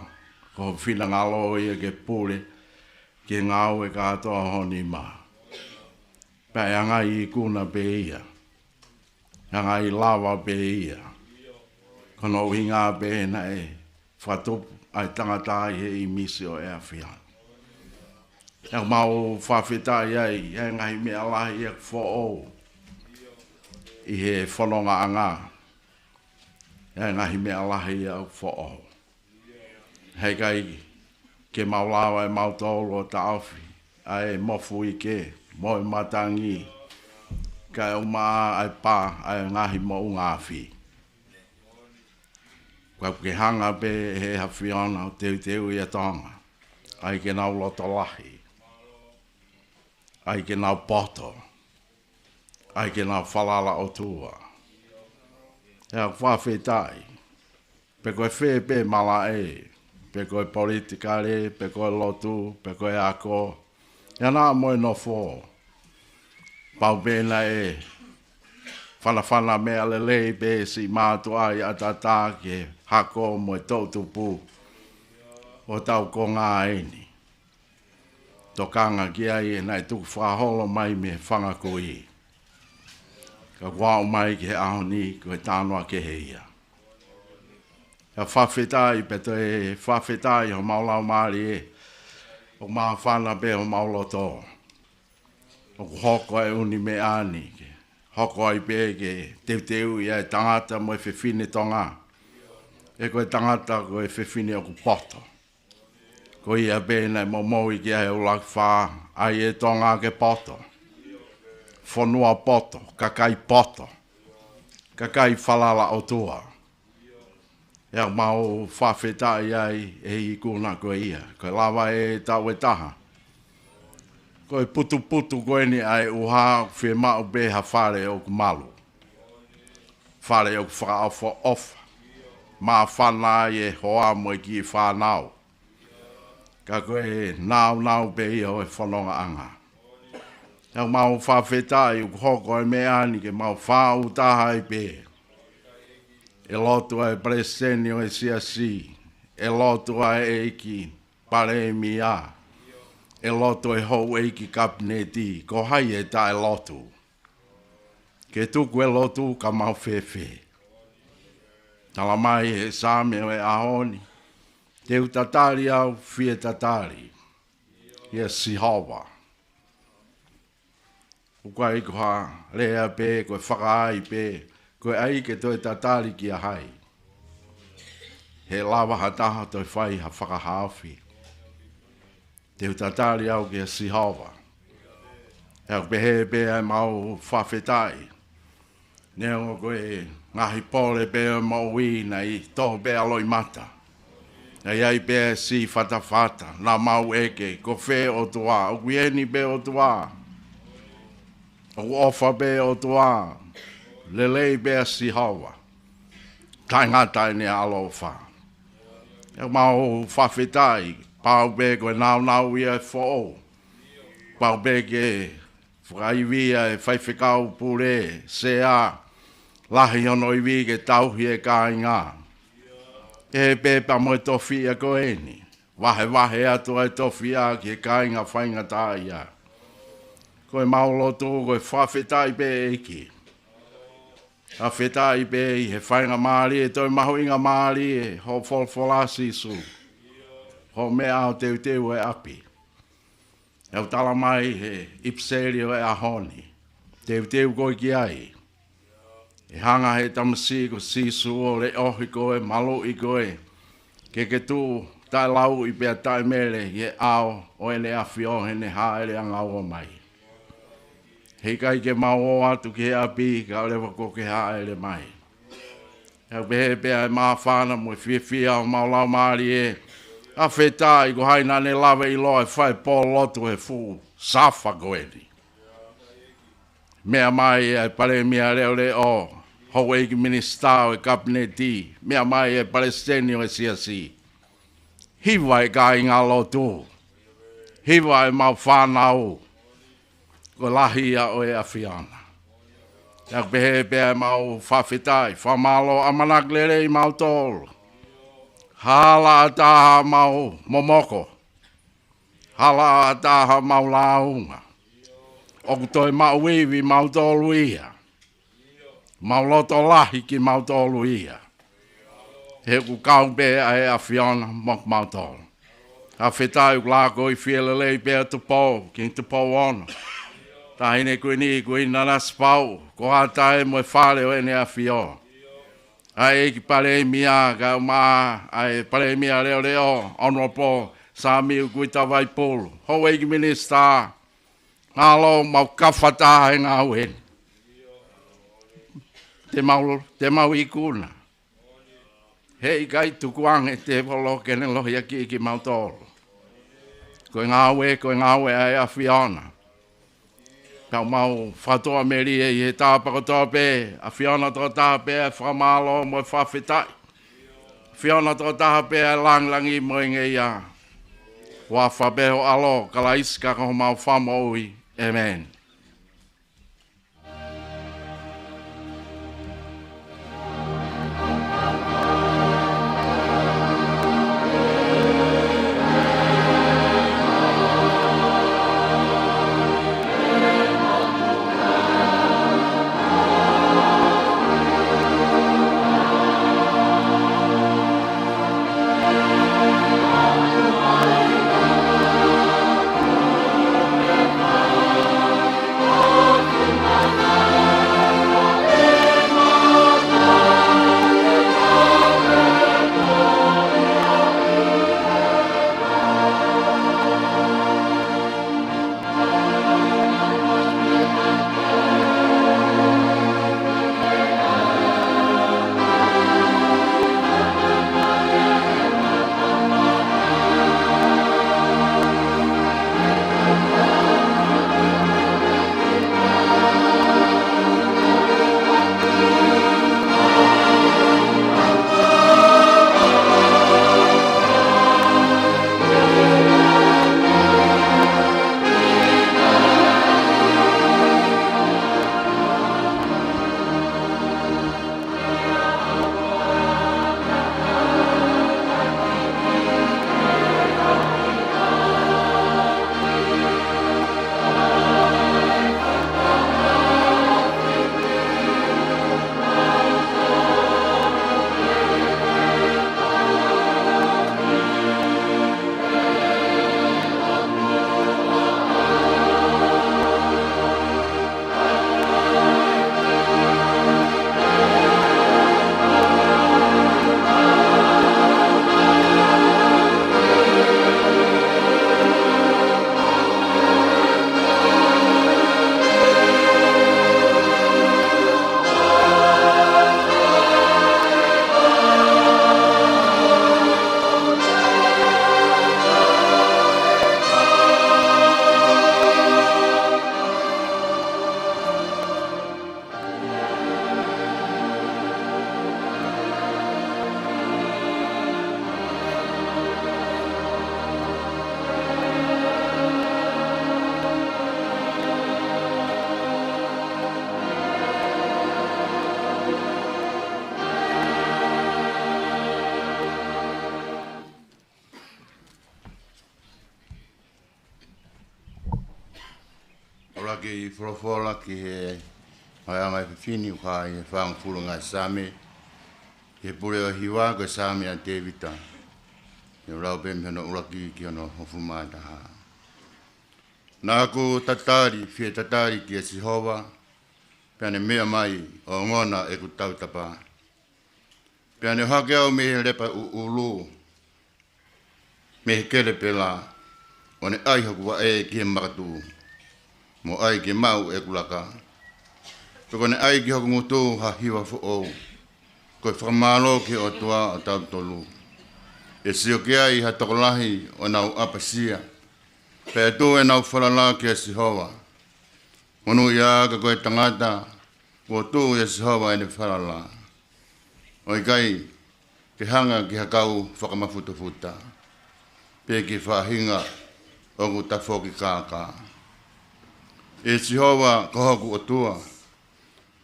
ko ho finangalo ia ke pule, ke ngāue kātoa ho nima. Pea ʻe anga ikuna pē ia, anga lava pē ia. Ko hono ʻuhinga pē naʻe fakatupu ʻa e tangata ʻi he ʻīmisi ʻo e ʻAfiona. ʻOku mau fakafetaʻi ai, ʻa e ngaahi meʻa lahi ʻoku foʻou ʻi he fonongaʻanga. ʻA e ngaahi meʻa lahi ʻoku foʻou. Heʻikai ke mau lava ʻe mautolu ʻo taʻofi ʻa e mofuike mo e matangi, kae ʻumaʻā ʻa e pā ʻa e ngaahi moʻunga afi. Ka ke hanga pē ʻe he ʻAfiona ʻo teuteuʻi ʻa Tonga, ʻAi ke nau loto lahi, ʻai ke nau poto, ʻai ke nau falala ʻOtua. ʻE au fakafetaʻi, pe ko e fē pē malaʻe, pe ko e politikale, pe ko e lotu, pe ko e ako, ʻi he ʻaho mo e nofo, pau pē naʻe fanafana meʻa lelei pē siʻi mātuʻa ʻi ʻAtatā ki he hako mo e toʻutupu ʻo hotau konga ʻeni. Tokanga ki ai ʻa e naʻe tuku fakaholo mai mei he fanga kui, ka kuo aʻu mai ki he ʻaho ni, ko e talanoa kehe ia. ʻE fakafetaʻi pē, toe fakafetaʻi homau laumālie, ʻoku māfana pē homau loto. ʻOku hoko e ʻū meʻa ni ke hoko ai pē ke teuteuʻi ʻa e tangata mo e fefine Tonga. ʻE ko e tangata ko e fefine ʻoku poto. Ko ia pē naʻe momoi ki ai e ʻUluaki Fā, ʻai e Tonga ke poto. Fonua poto, kakai poto, kakai falala ʻOtua. ʻE au mau fakafetaʻi ai ʻi he ikuna ko ia, ko e lava e taʻu ʻe taha. Ko e putuputu ko eni ʻa e ʻuha ʻoku fiemaʻu pē ha fale ʻoku malu. Fale ʻoku fakaʻofoʻofa. Māfana ai e hoa mo e kiʻi fānau. Ka ko e nāunau pē ia ʻo e fonongaʻanga. ʻE au mau fakafetaʻi ʻoku hoko e meʻa ni ke mau faʻu taha ai pē. ʻE lotu ʻa e Palesiteni ʻo e Siasi, ʻe lotu ʻa e ʻEiki Palēmia, ʻe lotu e houʻeiki Kapineti, ko hai ʻe taʻe lotu? Ke tuku e lotu ka mau fēfē? Tala mai he Saame ʻo e ʻaho ni, te u tatali au, fie tatali ʻia Sihova. ʻOku ʻikai ko ha lea pē, ko e fakaai pē, ko e ʻai ke toe tatali kia hai? He lava ha taha toe fai ha fakahaofi. Te u tatali au kia Sihova. ʻE au pehē pē ʻa e mau fakafetaʻi. Neongo ko e ngaahi pole pē ʻo e moʻui naʻe tō pē ʻa loʻimata. Naʻe ʻi ai pē siʻi fatafata, naʻa mau ʻeke, ko fē ʻOtua, ʻoku ʻi heni pē ʻOtua. ʻOku ʻofa pē ʻOtua, lelei pē ʻa Sihova. Taʻengata ʻene ʻaloʻofa. ʻE mau fakafetaʻi, pau pē ko e nāunau ia ʻe foʻou. Pau pē ke fakaivia e faifekau pule, sea, lahi hono ivi ke tauhi e kāinga. ʻE pē pea mo e tofiʻa ko eni. Vahevahe atu ʻa e tofiʻa ki he kāinga faingataʻaʻia. Ko e mau lotu, ko e fakafetaʻi pē ʻEiki. Fakafetaʻi pē ʻi he faingamālie, toe mahuʻingamālie, hoʻo folofola Sīsū. Hoʻo meʻa ʻo teuteu e ʻapi. ʻE au tala mai he ʻipiseli ʻo e ʻaho ni. Teuteu koe ki ai. ʻE hanga he tamasiʻi ko Sīsū ʻo leʻohi koe, maluʻi koe. Ke ke tuʻu taʻelauʻi pea taʻemele ʻi he ʻao ʻo ʻEne ʻAfio heʻene hāʻele angaua mai. Heʻikai ke mau ō atu ki he ʻapi, kae ʻoua leva kuo ke hāʻele mai. ʻE au pehē pē ʻa e māfana mo e fiefia ʻo homau laumālie. Fakafetaʻi ko hai naʻa ne lava ʻiloa e fai pō lotu he fuʻu safa ko eni. Meʻa mai ʻa e Palēmia Leʻoleʻo, houʻeiki minisitā ʻo e Kapineti, meʻa mai ʻa e Palesiteni ʻo e Siasi. Hiva e kāinga lotu. Hiva e mau fānau. Ko e lahi ia ʻo e ʻAfiona. ʻE au pehē pē ʻa e mau fakafetaʻi, fakamālō, ʻamanaki lelei mautolu. Hala ʻatā ha mau momoko. Hala ʻatā ha mau lāunga. ʻOku toe maʻuivi mautolu ia. Mau loto lahi kimautolu ia. He ʻoku kau pē ʻa e ʻAfiona mo kimautolu. Fakafetaʻi ʻoku lākoifie lelei pē ʻa Tupou, Kingi Tupou Ono. Taʻahine Kuini, Kuini Nanasipauʻu, ko Hātai mo e fale ʻo ʻEne ʻAfio. ʻA e ʻEiki Palēmia, kae ʻumaʻā ʻa e Palēmia Leʻoleʻo, Honourable Samiu Kuita Vaipulu. Houʻeiki minisitā, mālō mau kafataha he ngāue ni. Te mau, te mau ikuna. Heʻikai tukuange tēvolo ke ne lohiakiʻi kimautolu. Ko e ngāue, ko e ngāue ʻa e ʻAfiona. Pea mau fakatoa melie ʻi he tapa kotoa pē, ʻAfiona tokotaha pē ʻa e fakamālō mo e fakafetaʻi. ʻAfiona tokotaha pē ʻa e langilangi mo e ngeia. Huafa pē ho ʻAlo, Kalaisi ka ko homau Fakamoʻui. ʻĒmeni. ʻUluaki folofola ki he ngaahi ʻefiafi ni ʻoku hā ʻi he fāngofulu ngaahi Saame, ki he pule ʻo e hiva, ko e Saame ʻa Tēvita. ʻE u lau pē mei hono ʻuluaki ki hono hongofulu mā taha. Naʻa ku tatali, fie tatali kia Sihova, pea ne meʻa mai ʻo ongona ʻeku tautapa. Pea ne ʻohake au mei he lepa ʻuʻulu, mei he kelepela, ʻo ne ʻai hoku vaʻe ki he makatū, mo ʻai ke maʻu ʻeku laka. Pea kuo ne ʻai ki hoku ngutu ha hiva foʻou, ko e fakamālō ki he ʻOtua ʻo tautolu. ʻE sio ki ai ha tokolahi ʻo nau ʻapasia, pea ʻe tuʻu ʻenau falala kia Sihova. Monūʻia ka ko e tangata kuo tuʻu ʻia Sihova ʻene falala. ʻO ʻikai ke hanga ki ha kau fakamafutofuta, pe ki he faʻahinga ʻoku tafoki kākā. ʻE Sihova ko hoku ʻOtua,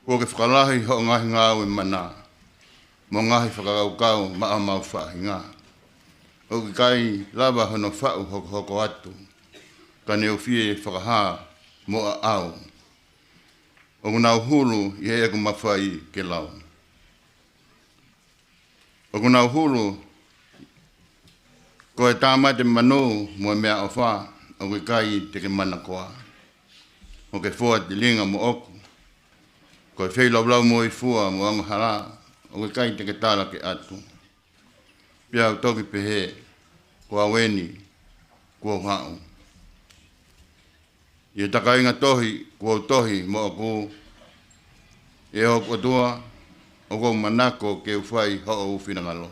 kuo ke fakalahi hoʻo ngaahi ngāue mana, mo e ngaahi fakakaukau maʻa homau faʻahinga. ʻOku ʻikai lava hono faʻu hokohoko atu, ka ne u fie fakahā mo ʻaʻau. ʻOku nau hulu ʻi heʻeku mafai ke lau. ʻOku nau hulu ko e tāmate manu mo e meʻaʻofa, ʻoku ʻikai te ke manakoa. ʻOku ke foa tilinga moʻoku, ko e feilaulau mo e fua mo e angahala, ʻoku ʻikai te ke tala ke ʻatu. Pea u toki pehē, ko au eni, kuo u haʻu. ʻI he takainga tohi kuo u tohi moʻoku, ʻe hoku ʻOtua, ʻoku ou manako ke u fai hoʻo finangalo,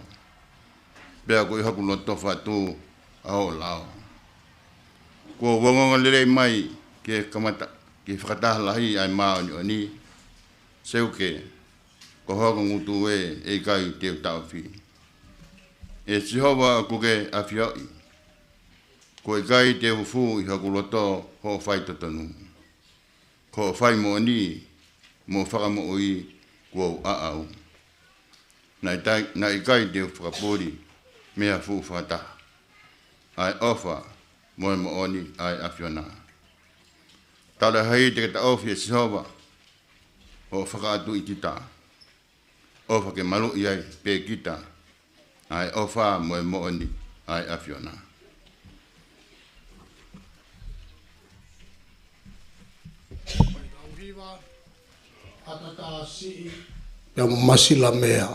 pea ko e hoku loto fatu ʻa hoʻo lao. Kuo u ongoongolelei mai ki he kamata, ki he fakataha lahi ʻa e māʻoniʻoni. Seuke, ko hoku ngutu ē, ʻe ʻikai te u taʻofi. ʻE Sihova ʻoku ke ʻafioʻi, kuo ʻikai te u fufū ʻi hoku loto hoʻo faitotonu. Ko hoʻo fai moʻoni mo e fakamoʻui kuo u ʻaʻau. Naʻe ʻikai, naʻe ʻikai te u fakapuli mei ha fuʻu fakataha ʻa e ʻofa mo e moʻoni ʻa e ʻAfiona. Talaʻehai te ke taʻofi, ʻe Sihova, hoʻo fakaʻatuʻi kita, ʻofa ke maluʻi ai pē kita ʻa e ʻofa mo e moʻoni ʻa e ʻAfiona. Pea mo Masilamea.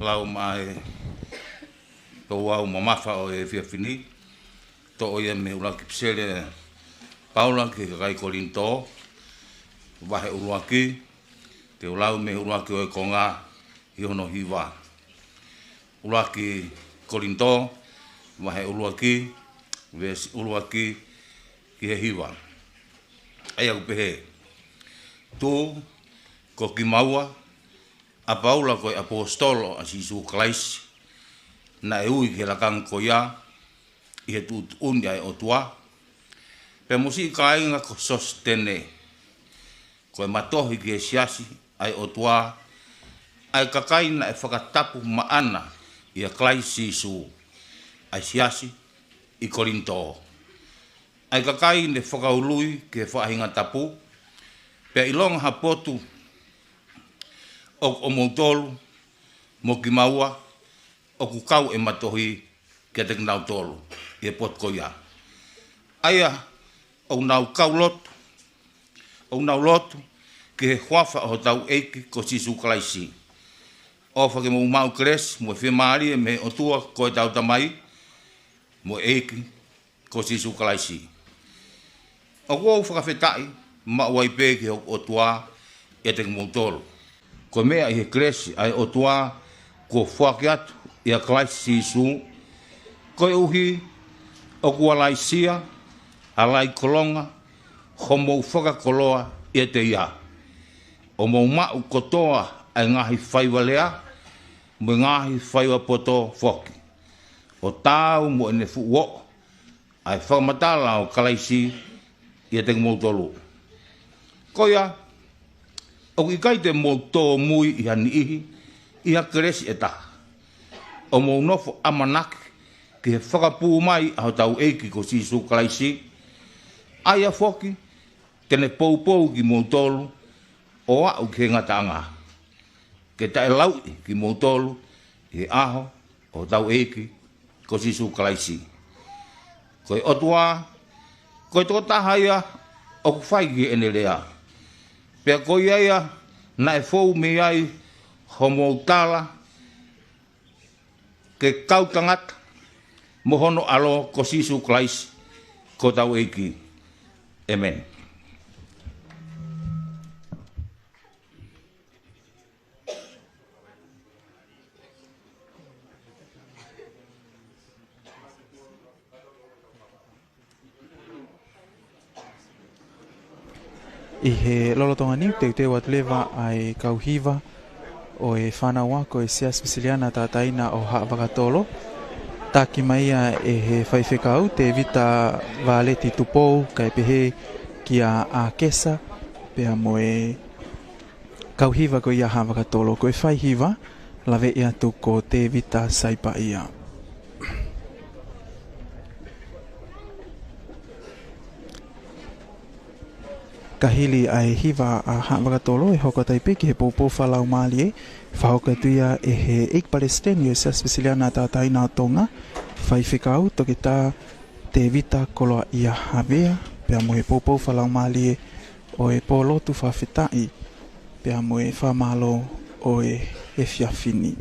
Lau mai, tau lau mamafa ʻo e efiafi ni, toʻo ia mei he ʻuluaki ʻipiseli ʻa Paula ki he kakai Kolinitō, vahe ʻuluaki, te u lau mei he ʻuluaki ʻo e konga ʻi hono hiva. ʻUluaki Kolinitō, vahe ʻuluaki, veesi ʻuluaki ki he hiva. ʻA ia ʻoku pehē: Tuʻu, ko kimaua, ʻa Paula ko e ʻaposetolo ʻa Sīsū Kalaisi, naʻe ui ki he lakanga ko ia ʻi he tuʻutuʻuni ʻa e ʻOtua, pea mo siʻi kāinga ko Sositene, ko e matohi ki he siasi ʻa e ʻOtua, ʻa e kakai naʻe fakatapu maʻana ʻia Kalaisi Sīsū, ʻa e siasi ʻi Kolinitō, ʻa e kakai ne fakaului ki he faʻahinga tapu, pea ʻilonga ha potu ʻo, ʻomoutolu mo kimaua ʻoku kau e matohi kiate kinautolu ʻi he potu ko ia. ʻA ia ʻoku nau kau lotu, ʻoku nau lotu ki he huafa ʻo hotau ʻEiki ko Sīsū Kalaisi. ʻOfa ke mou maʻu kelesi mo e fiemālie mei he ʻOtua ko ʻetau Tamai mo e ʻEiki ko Sīsū Kalaisi. ʻOku ou fakafetaʻi maʻu ai pē ki hoku ʻOtua ʻiate kimoutolu. Ko e meʻa ʻi he kelesi ʻa e ʻOtua kuo foaki atu ʻia Kalaisi Sīsū, koeʻuhi ʻoku ʻalaisia, ʻalai kolonga, homou fakakoloa ʻiate ia, ʻo mou maʻu kotoa ʻa e ngaahi faiva lea mo e ngaahi faiva poto foki, ʻo taau mo ʻene fuʻu oʻo ʻa e fakamatala ʻo Kalaisi ʻiate kimoutolu. Ko ia, ʻoku ʻikai te mou tōmui ʻi ha niʻihi ʻi ha kelesi ʻe taha, ʻo mou nofo ʻamanaki ki he fakapū mai ʻa hotau ʻEiki ko Sīsū Kalaisi, ʻa ia foki te ne poupou kimoutolu ʻo aʻu ki he ngataʻanga, ke taʻelauʻi kimoutolu ʻi he ʻaho ʻo hotau ʻEiki ko Sīsū Kalaisi. Ko e ʻOtua, ko e tokotaha ia ʻoku fai ki heʻene lea, pea ko ia ia naʻe fou mei ai homou tala ke kau tangata mo hono ʻAlo ko Sīsū Kalaisi ko hotau ʻEiki. ʻĒmeni. ʻI he lolotonga ni, teuteu atu leva ʻa e kau hiva ʻo e fānau ako ʻo e Siasi Uēsiliana Tauʻatāina ʻo Haʻa Vakatolo. Taki mai ia ʻe he faifekau, Tēvita Vāleti Tupou, kae pehē kia ʻAkesa, pea mo e kau hiva ko ia Haʻa Vakatolo. Ko e fai hiva, laveʻi atu ko Tēvita Saipaia. Ka hili ʻa e hiva ʻa Haʻa Vakatolo, ʻe hoko atu ai pē ki he poupou fakalaumālie, fakahoko atu ia ʻe he ʻEiki Palesiteni ʻo e Siasi Uēsiliana Tauʻatāina ʻo Tonga, Faifekau Toketā Tēvita Koloaʻia Havea, pea mo e poupou fakalaumālie ʻo e pōlotu fakafetaʻi, pea mo e fakamālō ʻo e efiafi ni.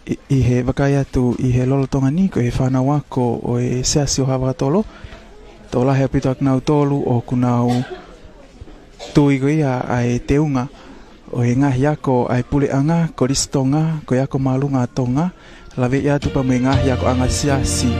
ʻI, ʻi he vakai atu ʻi he lolotonga ni, ko e fānau ako ʻo e Siasi ʻo Haʻa Vakatolo, tokolahi ʻaupito ʻa kinautolu ʻoku nau tui ko ia ʻa e teunga ʻo e ngaahi ako ʻa e Puleʻanga, Kolisi Tonga, ko e Ako Māʻolunga ʻa Tonga, laveʻi atu pea mo e ngaahi akoʻanga siasi.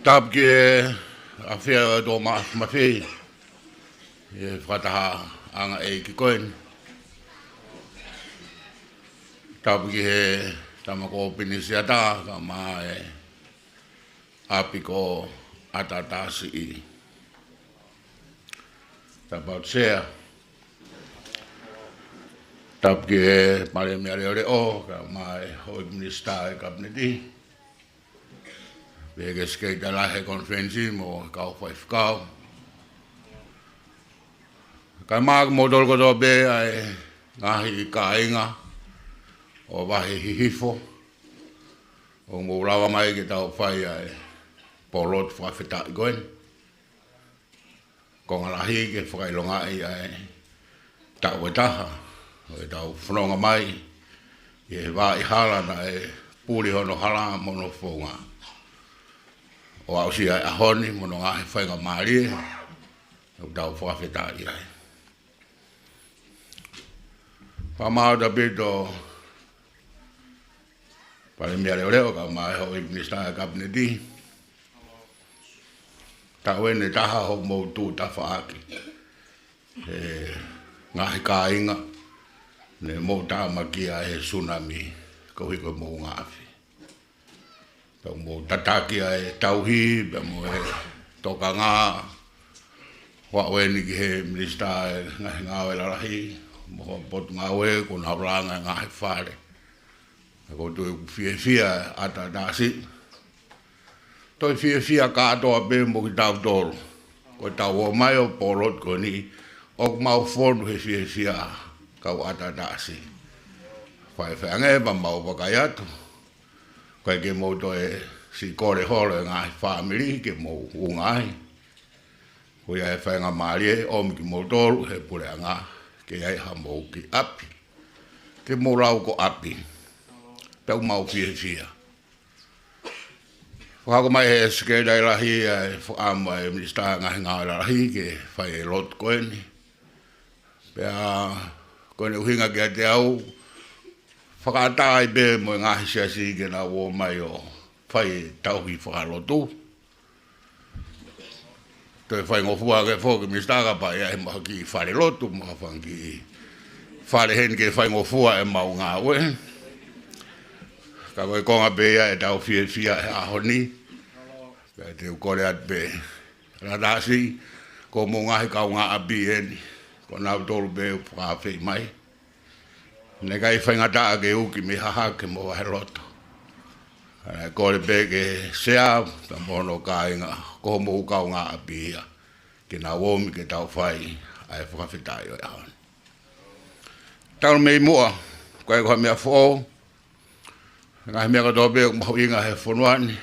Tapu ki he ʻafio ʻa e ʻOtua Māfimafi, ʻi he fakatahaʻanga ʻeiki ko eni. Tapu ki he tama ko Pinisiata, kae ʻumaʻā e ʻapi ko ʻAtatasiʻi. Tapu atu Sea. Tapu ki he Palēmia Leʻoleʻo, kae ʻumaʻā e houʻeiki minisitā ʻo e Kapineti. Pehē ki he Sekelitali Lahi ʻo e Konifelenisi mo e kau faifekau. Kae ʻumaʻā kimoutolu kotoa pē ʻa e ngaahi kāinga ʻo Vahe Hihifo, ʻoku mou lava mai ke tau fai ʻa e pōlotu fakafetaʻi ko eni. Konga lahi ke fakaʻilongaʻi ʻa e taʻu ʻe taha ʻo ʻetau fononga mai ʻi he vaʻa hala naʻe puli hono hala mo hono founga, ʻo aʻusia ʻa e ʻaho ni mo hono ngaahi faingamālie ʻoku tau fakafetaʻi ai. Fakamālō ʻaupito Palēmia Leʻoleʻo kae ʻumaʻā e houʻeiki minisitā ʻo e Kapineti. Taʻu eni ʻe taha hoʻomou tuʻu tafaʻaki he ngaahi kāinga ne mou tāmakia ʻe he sunami koeʻuhi ko e moʻunga afi. Pea mou tataki ʻa e tauhi, pea mo e tokanga, ʻo aʻu eni ki he minisitā ʻo e ngaahi ngāue lalahi mo e potungāue, kuo nau langa e ngaahi fale. Ka ʻoku ou tui ʻoku fiefia ʻa ʻAtatasi. Toe fiefia kātoa pē mo kitautolu. Ko ʻetau ō mai ʻo pōlotu ko eni, ʻoku mau fonu he fiefia kau ʻAtatasi. Faifai ange pea mau vakai atu, ʻikai ke mou toe siʻi kole holo e ngaahi fāmili ke mou ʻunga ai. Ko ia e faingamālie ʻomi kimoutolu he puleʻanga ke ʻi ai hamou kiʻi ʻapi ke mou lau ko ʻapi. Pea ʻoku mau fiefia. Fakahoko mai he Sekelitali Lahi ʻa e fakaʻamu ʻa e minisitā ʻo e ngaahi ngāue lalahi ke fai e lotu ko eni. Pea ko ʻene ʻuhinga kiate au, fakaʻatā ai pē mo e ngaahi siasi ke nau ō mai ʻo fai e tauhi fakalotu. Toe faingofua ke foki minisitā kapau ʻe ʻi ai haʻamou kiʻi fale lotu, mo ha fanga kiʻi fale heni ke faingofua ʻemau ngāue. Ka ko e konga pē ia ʻetau fiefia he ʻaho ni. Pea te u kole atu pē, ʻAtatasi, ko hoʻomou ngaahi kaungāʻapi eni, ko nautolu pē ʻoku fakaafeʻi mai. Naʻe ʻikai faingataʻa ke uki mei Hahake mo Vaheloto. Kae kole pē ki he Sea pea mo hono kāinga, ko hoʻomou kaungāʻapi ia, ke nau ōmi ke tau fai ʻa e fakafetaʻi ʻo e ʻaho ni. Talu mei muʻa, ʻikai ko ha meʻa foʻou, ngaahi meʻa kotoa pē ʻoku mahuʻinga he fonua ni.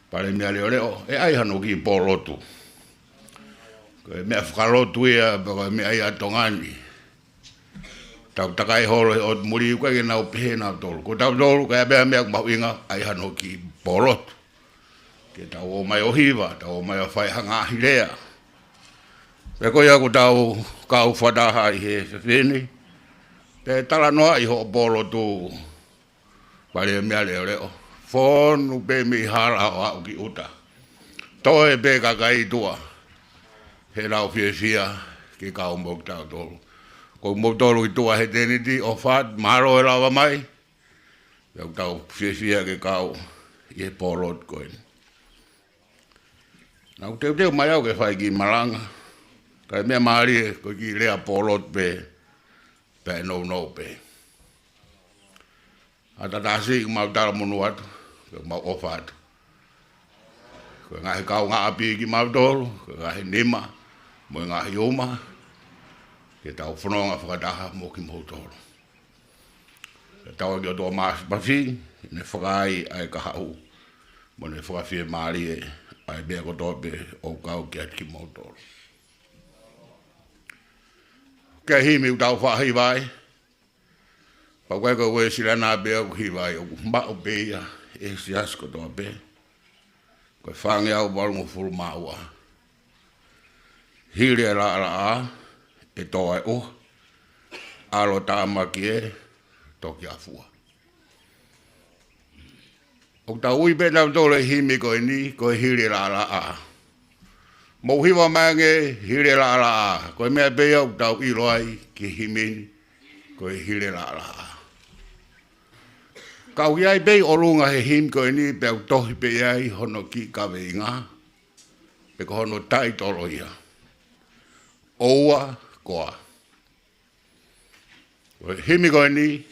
Palēmia Leʻoleʻo, ʻe ʻai hano kiʻi pōlotu. Ko e meʻa fakalotu ia, pea ko e meʻa ia ʻa Tonga ni. Tau takai holo he ʻotu muli, ʻikai ke nau pehē nautolu. Ko tautolu, ko e meʻa, meʻa ʻoku mahuʻinga, ʻai hano kiʻi pōlotu. Ke tau ō mai ʻo hiva, tau ō mai ʻo fai ha ngaahi lea. Pea ko ia ʻoku tau kau fakataha ʻi he efiafi ni. Pea talanoaʻi hoʻo pōlotu, Palēmia Leʻoleʻo. Fonu pē mei hala ʻo aʻu ki ʻuta. Toe pē kakai ʻi tuʻa. He lau fiefia ke kau mo kitautolu. Ko moutolu ʻi tuʻa he tēniti, ʻofa atu, mālō e lava mai. Pea ʻoku tau fiefia ke kau ʻi he pōlotu ko eni. Naʻa ku teuteu mai au ke fai kiʻi malanga. Ka ko e meʻa mālie, ko e kiʻi lea pōlotu pē, pea ʻe nounou pē. ʻAtatasi, ʻoku mau talamonū atu, ʻoku mau ʻofa atu. Ko e ngaahi kaungāʻapi kimautolu, ko e ngaahi nima, mo e ngaahi uma, ke tau fononga fakataha mo kimoutolu. Pea tauange ki he ʻOtua Māfimafi, ʻene fakaai ʻa e kahaʻu, mo ʻene fakafiemālie ʻa e meʻa kotoa pē ʻoku kau kiate kimoutolu. Ko e himi ʻoku tau faʻa hiva ai, pea ʻoku ʻikai ko e Uēsiliana pē ʻoku hiva ai, ʻoku maʻu pē ia ʻe he siasi kotoa pē. Ko e fāngeau valungofulu mā ua. Hili e laʻalaʻā, ʻe tō e ʻuha, ʻalotāmaki ē, toki afua. ʻOku tau ui pē tautolu e himi ko eni, ko e Hili e Laʻalaʻā. Mou hiva mai ange, Hili e Laʻalaʻā. Ko e meʻa pē ia ʻoku tau ʻilo ai ki he himi ni, ko e Hili e Laʻalaʻā. Ka ʻoku ʻi ai pē ʻi ʻolunga he himi ko eni, pea ʻoku tohi pē ʻi ai hono kiʻi kaveinga, pe ko hono taitolo ia. ʻOua koā. Ko e himi ko eni,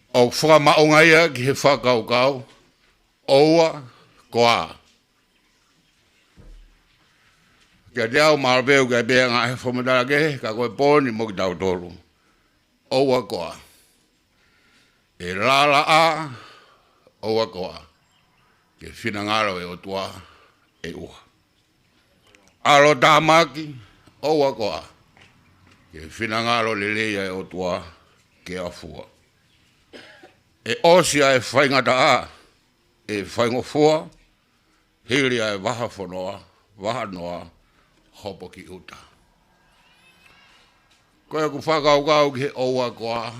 ʻoku fakamaʻunga ia ki he fakakaukau, ʻoua koā. Kiate au, mālō pē ʻoku ʻi ai pē ngaahi fakamatala kehe, ka ko e poini mo kitautolu. ʻOua koā. ʻE laʻalaʻā, ʻoua koā. Ke finangalo e ʻOtua ʻe ʻuha. ʻAlotāmaki, ʻoua koā. Ke finangalo lelei ʻa e ʻOtua ke afua. ʻE ʻosi ʻa e faingataʻa, ʻe faingofua, hili ʻa e vaha fonoa, vaha noa, hopo ki ʻuta. Ko ʻeku fakakaukau ki he ʻoua koā,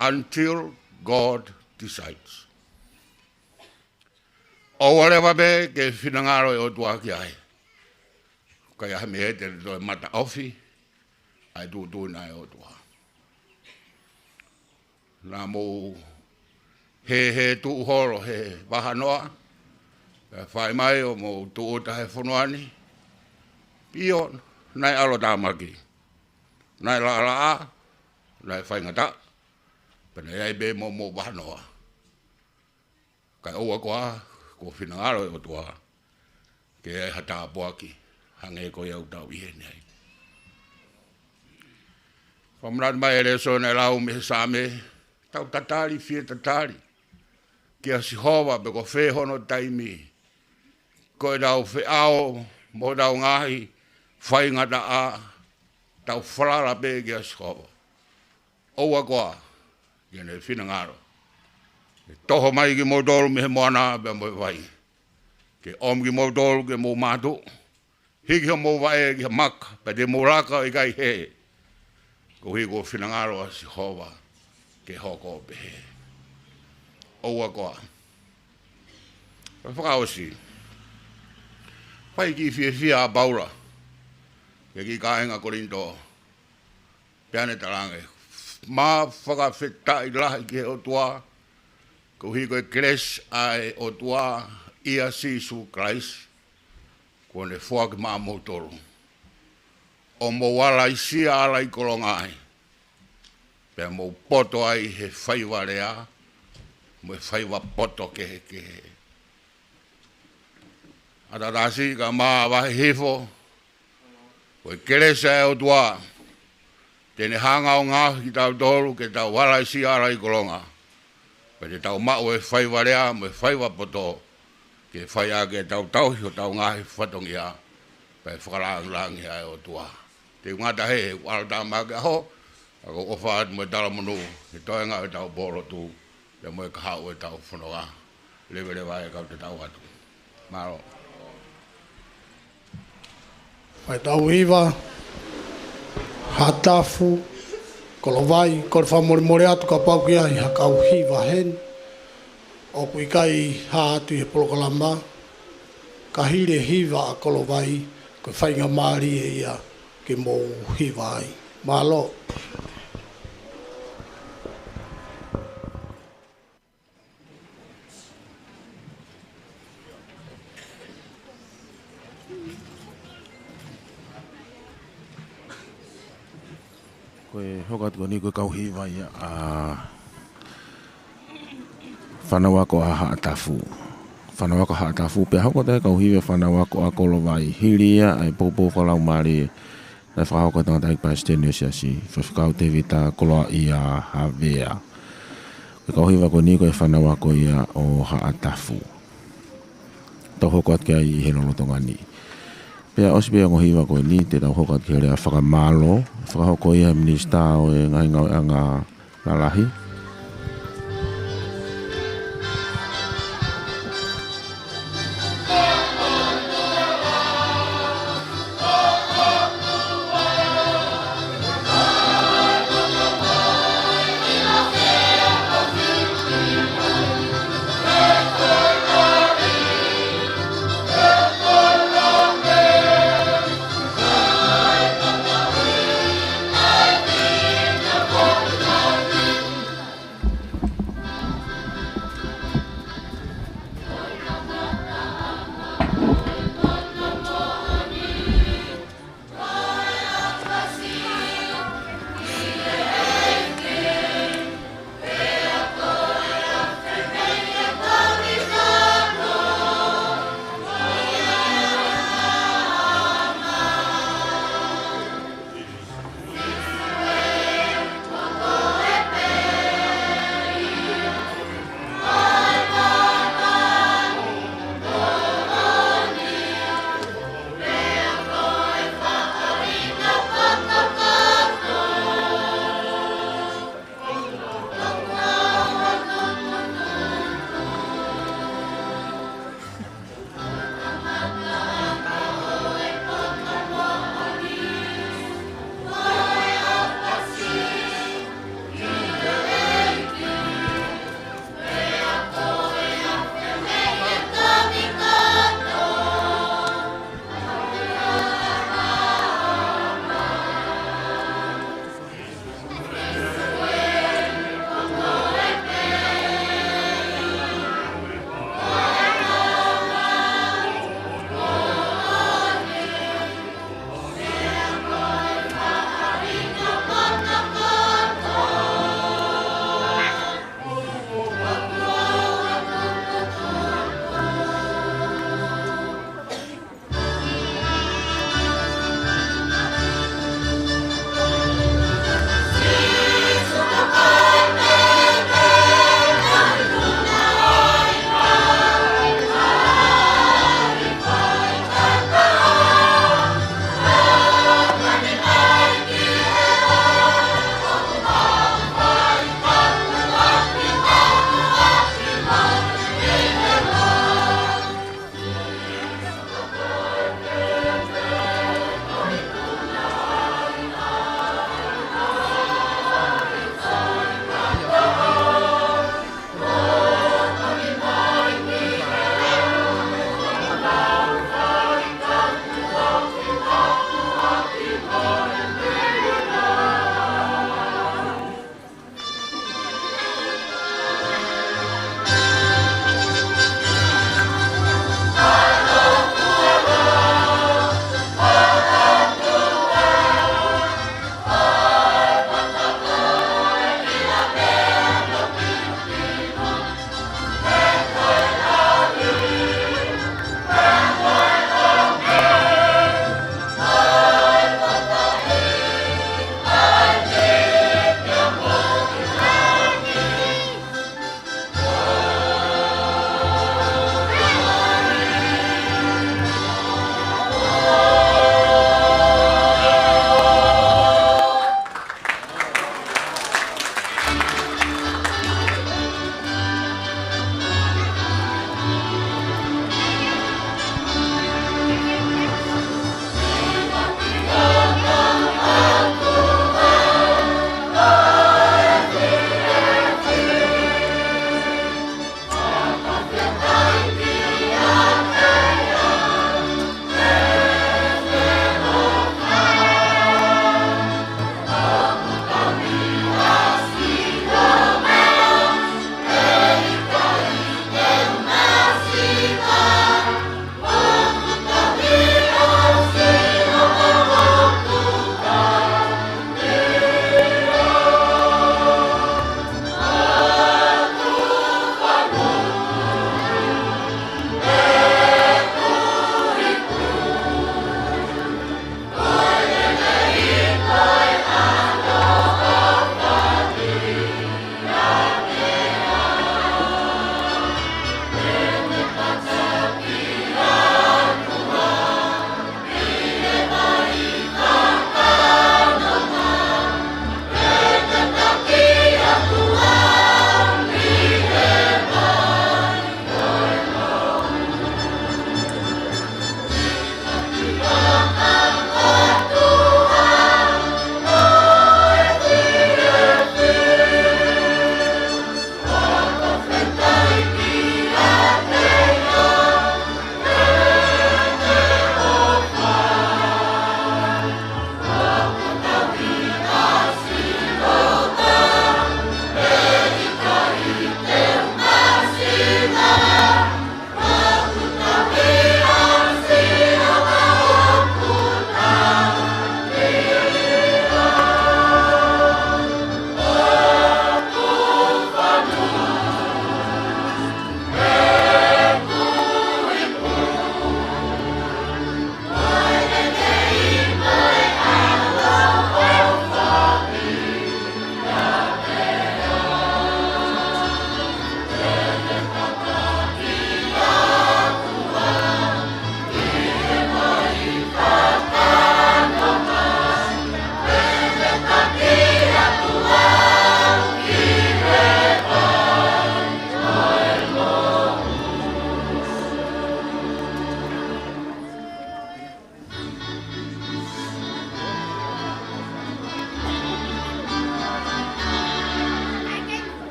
until God decides. ʻOua leva pē ke finangalo e ʻOtua ki ai. Ka ʻi ai ha meʻa te ne toe mataʻofi ʻa e tuʻutuʻuni ʻa e ʻOtua. Naʻa mou hēhē tuʻu holo he vaha noa, pea fai mai ʻo mou tūʻuta he fonua ni. ʻIo, naʻe ʻalotāmaki, naʻe laʻalaʻā, naʻe faingataʻa, pea naʻe ʻi ai pē mo hoʻomou vaha noa. Kae ʻoua koā, kuo finangalo e ʻOtua ke ʻi ai ha tāpuaki hangē ko ia ʻoku tau ʻi heni ai. Fakamanatu mai e lēsoni naʻe lau mei he Saame, tau tatali, fie tatali kia Sihova pe ko fē hono taimi. Ko ʻetau feʻao mo ʻetau ngaahi faingataʻa, tau falala pē kia Sihova. ʻOua koā, ke ne finangalo ke toho mai kimoutolu mei he moana pea mo e vai, ke ʻomi kimoutolu ke mou mātuʻu, hiki hoʻomou vaʻe ki ha maka, pea te mou laka ʻo ʻikai hē, koeʻuhi kuo finangalo ʻa Sihova ke hoko ʻo pehē. ʻOua koā. Pea fakaʻosi, fai kiʻi fiefia ʻa Paula ki he kiʻi kāinga Kolinitō, pea ne talaange, mou fakafetaʻi lahi ki he ʻOtua, koeʻuhi ko e kelesi ʻa e ʻOtua ʻia Sīsū Kalaisi, kuo ne foaki maʻamoutolu, ʻo mou ala ʻi sia ala ʻi kolonga ai, pea mou poto ai he faiva lea mo e faiva poto kehekehe. ʻAtatasi ka mavahe hifo, ko e kelesi ʻa e ʻOtua te ne hanga ʻo ngaohi kitautolu ke tau ala ʻi sia ala ʻi kolonga, pea te tau maʻu e faiva lea mo e faiva poto, ke fai ʻaki ʻetau tauhi hotau ngaahi fatongia, pea ʻe fakalāngilangiʻi ʻa e ʻOtua. Te u ngata he, he ʻalotāmaki ʻaho, ka ʻoku ou ʻofa atu mo e talamonū he toenga ʻo ʻetau pōlotu, pea mo e kahaʻu ʻo ʻetau fononga. Leveleva e kau tatau atu. Mālō. Fai tau hiva, Haʻatafu, Kolovai, kole fakamolemole atu kapau ʻoku ʻi ai ha kau hiva heni ʻoku ʻikai hā atu ʻi he polokalama, ka hili e hiva ʻa Kolovai, ko e faingamālie ia ke mou hiva ai. Mālō. Ko e hoko atu ko eni ko e kau hiva ia ʻa Fānau Ako ʻa Haʻatafu. Fānau Ako ʻa Haʻatafu, pea hoko atu e kau hiva Fānau Ako ʻa Kolovai. Hili ia ʻa e poupou fakalaumālie naʻe fakahoko ʻe he tangataʻeiki palesiteni ʻo e Siasi, Faifekau Tēvita Koloaʻia Havea. Ko e kau hiva ko eni ko e Fānau Ako ia ʻo Haʻatafu. Tau hoko atu ki ai ʻi he lolotonga ni. Pea ʻosi pē ongo hiva ko eni, te tau hoko atu ki he lea fakamālō, fakahoko ia ʻe he Minisitā ʻo e Ngaahi Ngāueʻanga Lalahi.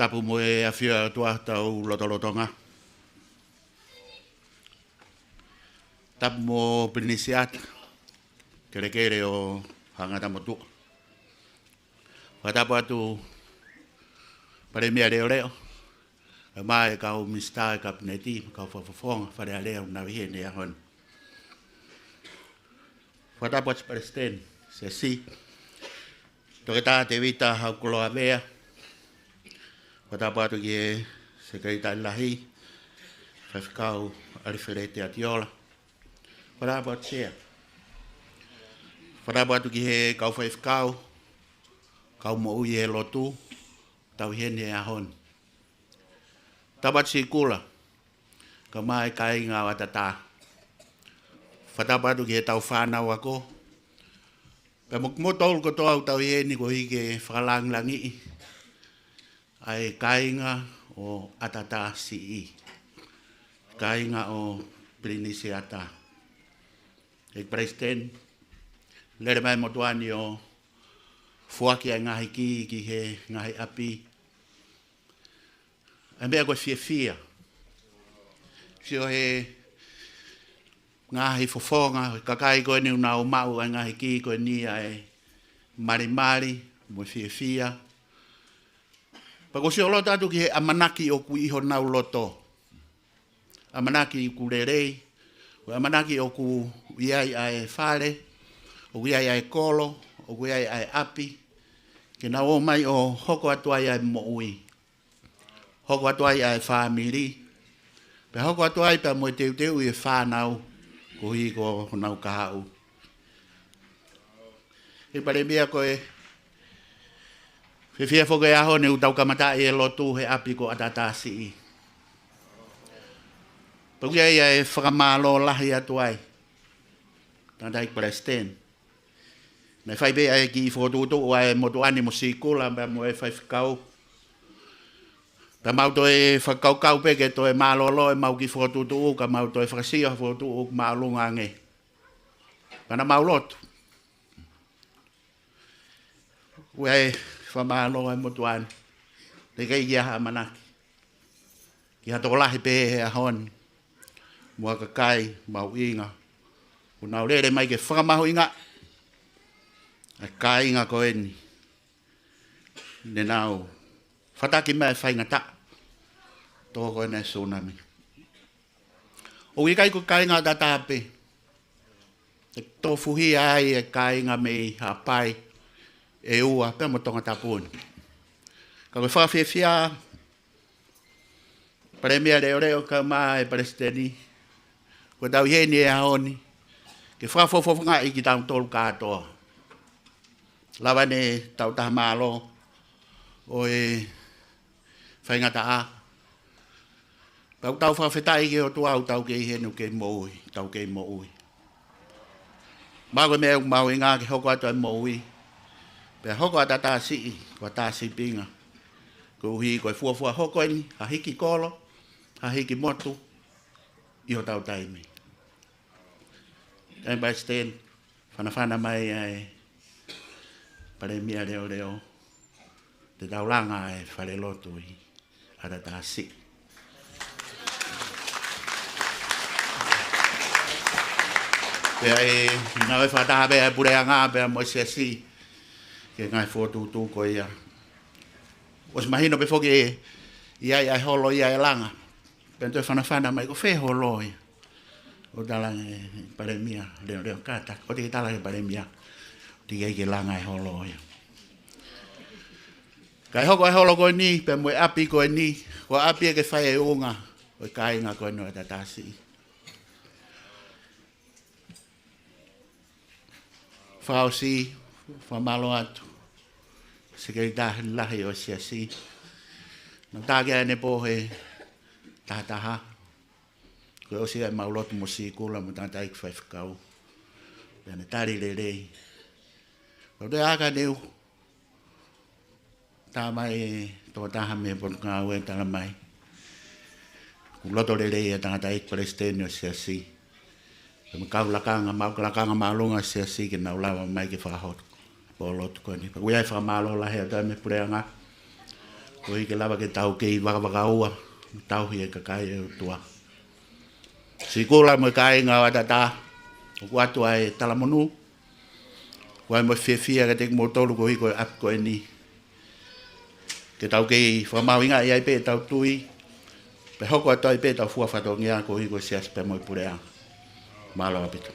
Tapu mo e ʻafio ʻa e ʻOtua ʻi hotau lotolotonga. Tapu mo Pilinisi ʻAta, kelekele ʻo Haʻa Ngata Motuʻa. Fakatapu atu Palēmia Leʻoleʻo, kae ʻumaʻā e kau Minisitā ʻo e Kapineti, kau Fakafofonga Fale Alea ʻoku nau ʻi heni he ʻaho ni. Fakatapu atu Palesiteni Siasi, Toketā Tēvita Haukoloa Vea. Fakatapu atu ki he Sekelitali Lahi, Faifekau ʻAlifeleti ʻAtiola. Fakatapu atu Sea. Fakatapu atu ki he kau faifekau, kau moʻui he lotu, tau ʻi heni he ʻaho ni. Tapu atu Sikula, kae ʻumaʻā e kāinga ʻo ʻAtatā. Fakatapu atu ki heʻetau fānau ako. Pea mo kimoutolu kotoa ʻoku tau ʻi heni koeʻuhi ke fakalāngilangiʻi ʻa e kāinga ʻo ʻAtatā Siʻi. Kāinga ʻo Pilinisi ʻAta. ʻEiki Palesiteni, lele mai e motuʻa ni ʻo foaki ʻa e ngaahi kī ki he ngaahi ʻapi. ʻA e meʻa ko e fiefia. Sio he ngaahi fofonga, he kakai ko eni ʻoku nau maʻu ʻa e ngaahi kī ko eni ʻa e malimali, mo e fiefia. Pea ʻoku ou sio loto atu ki he ʻamanaki ʻoku ʻi honau loto. ʻAmanaki ʻoku lelei, ko e ʻamanaki ʻoku ʻi ai ʻa e fale, ʻoku ʻi ai ʻa e kolo, ʻoku ʻi ai ʻa e ʻapi, ke nau ō mai ʻo hoko atu ai ʻa e moʻui. Hoko atu ai ʻa e fāmili. Pea hoko atu ai pea mo e teuteuʻi e fānau, koeʻuhi ko honau kahaʻu. ʻEiki Palēmia, ko e fiefia foki e ʻaho ni ʻoku tau kamataʻi e lotu he ʻapi ko ʻAtatā Siʻi. Pea ʻoku ʻi ai ʻa e fakamālō lahi atu ai. Tangataʻeiki Palesiteni. Naʻe fai pē ʻa e kiʻi fokotuʻutuʻu ʻa e motuʻa ni mo Sikula, pea mo e faifekau. Pea mau toe fakakaukau pē ke toe mālōlō ʻemau kiʻi fokotuʻutuʻu, ka mau toe fakasio ha fokotuʻutuʻu māʻolunga ange. Pea naʻa mau lotu. ʻOku ʻi ai e fakamālō ʻa e motuʻa ni. Teʻeki ai ke ʻi ai ha ʻamanaki ki ha tokolahi pē he ʻaho ni, mo ha kakai mahuʻinga, ʻoku nau lele mai ke fakamahuʻingaʻi ʻa e kāinga ko eni, ne nau fataki mai e faingataʻa, tō ko ena e sūnami. ʻOku ʻikai ko e kāinga ʻAtatā pē, ʻe tofuhia ai e kāinga mei Haʻapai, ʻEua, pea mo Tongatapu ni. Ka ko e fakafiefia, Palēmia Leʻoleʻo kae ʻumaʻā e Palesiteni, ko ʻetau ʻi heni he ʻaho ni, ke fakafofongaʻi kitautolu kātoa. Lava ʻene tautaha mālō ʻo e faingataʻa. Pea ʻoku tau fakafetaʻi ki he ʻOtua ʻoku tau kei ʻi heni ʻoku kei moʻui, tau kei moʻui. Pea ko e meʻa ʻoku mahuʻinga ke hoko atu ʻa e moʻui. Pea hoko ʻa ʻAtatā Siʻi ko ha tā sīpinga, koeʻuhi ko e fuofua hoko eni ha hiki kolo, ha hiki motu ʻi hotau taimi. Tangataʻeiki Palesiteni, fanafana mai ʻa e Palēmia Leʻoleʻo, te tau langa ʻa e falelotu ʻi ʻAtatā Siʻi. Pea ʻe, naʻe fakataha pē ʻa e puleʻanga pea mo e siasi ki he ngaahi fokotuʻutuʻu ko ia. ʻOsi mahino pē foki ʻe ʻi ai ʻa e holo ia ʻe langa. Pea toe fanafana mai ko fē holo ia. ʻO tala ʻe Palēmia Leʻoleʻo, kātaki, ʻoua te ke tala ki he Palēmia. Teʻeki ai ke langa e holo ia. Kae hoko e holo ko eni, pea mo e ʻapi ko eni, ko e ʻapi ʻe ke fai e ʻuhinga ʻo e kāinga ko eni ʻo ʻAtatā Siʻi. Fakaʻosi, fakamālō atu Sekelitali Lahi ʻo e Siasi. Naʻa ku tā ki ai ʻanepō he taha taha, ko e ʻosi ʻemau lotu mo Sikula mo e tangataʻeiki faifekau. Pea ne tali lelei. Pea u toe ʻā ʻo ne u tā mai e tokotaha mei he Potungāue, tala mai, ʻoku loto lelei ʻa e tangataʻeiki Palesiteni ʻo e Siasi, pea mo e kau lakanga, mo e kau lakanga māʻolunga ʻo e Siasi ke nau lava mai ke fakahoko e pōlotu ko eni. Pea ʻoku ʻi ai e fakamālō lahi atu mei he puleʻanga, Koeʻuhi ke lava ke tau kei vakavakaua, tauhi e kakai ʻa e ʻOtua. Sikula mo e kāinga ʻo ʻAtatā, ʻoku ʻoatu ʻa e talamonū, ʻoku ʻi ai mo e fiefia kiate kimoutolu koeʻuhi ko e ʻapi ko eni. Ke tau kei fakamahuʻingaʻi ai pē ʻetau tui, pea hoko atu ai pē ʻetau fua fatongia koeʻuhi ko e siasi pea mo e puleʻanga. Mālō ʻaupito.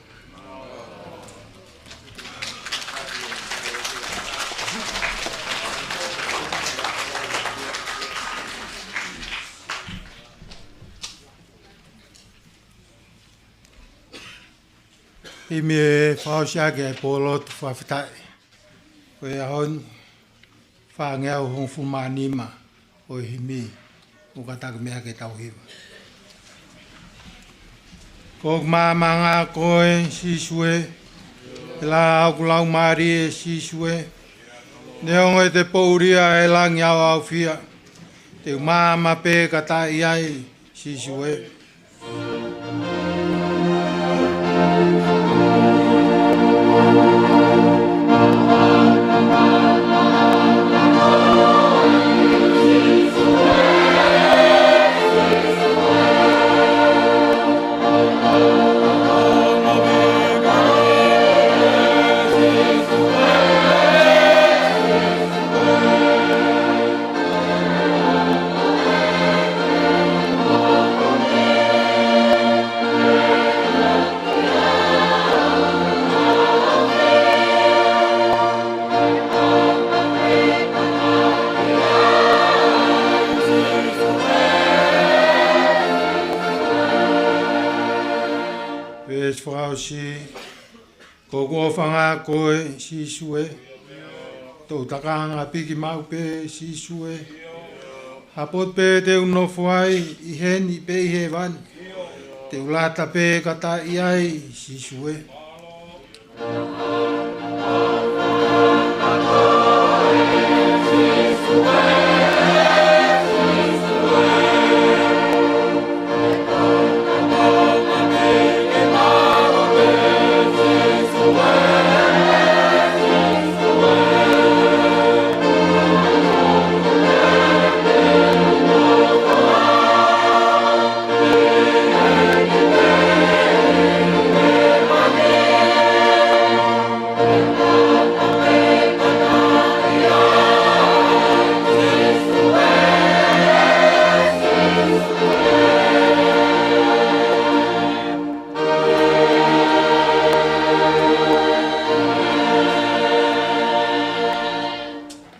Himi ʻe fakaʻosi ʻaki ʻa e pōlotu fakafetaʻi. Ko e ʻaho ni, fāngeau hongofulu mā nima ʻo e himi, ʻoku kātaki mei ai ke tau hiva. Ko hoku maama ʻa koe Sīsū ē, ʻe lā hoku laumālie Sīsū ē, neongo ʻete poʻuli ʻa e langi ʻaoʻaofia, te u maama pē kātaki ai Sīsū ē. Veesi fakaʻosi. Ko hoku ʻofa ʻa koe Sīsū ē, toʻu takanga piki maʻu pē Sīsū ē, ha potu pē te u nofo ai, ʻi heni pe ʻi hēvani, te u lata pē kātaki ai Sīsū ē.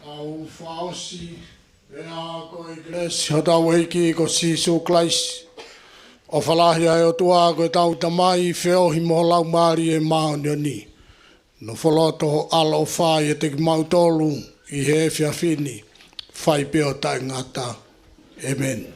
ʻOku fakaʻosi pea ko e kelesi ʻa hotau ʻEiki ko Sīsū Kalaisi, ʻofa lahi ʻa e ʻOtua ko ʻetau Tamai, feohi mo e Laumālie Māʻoniʻoni, nofo loto ʻaloʻofa ʻiate kimautolu ʻi he efiafi ni, fai pē ʻo taʻengata. ʻĒmeni.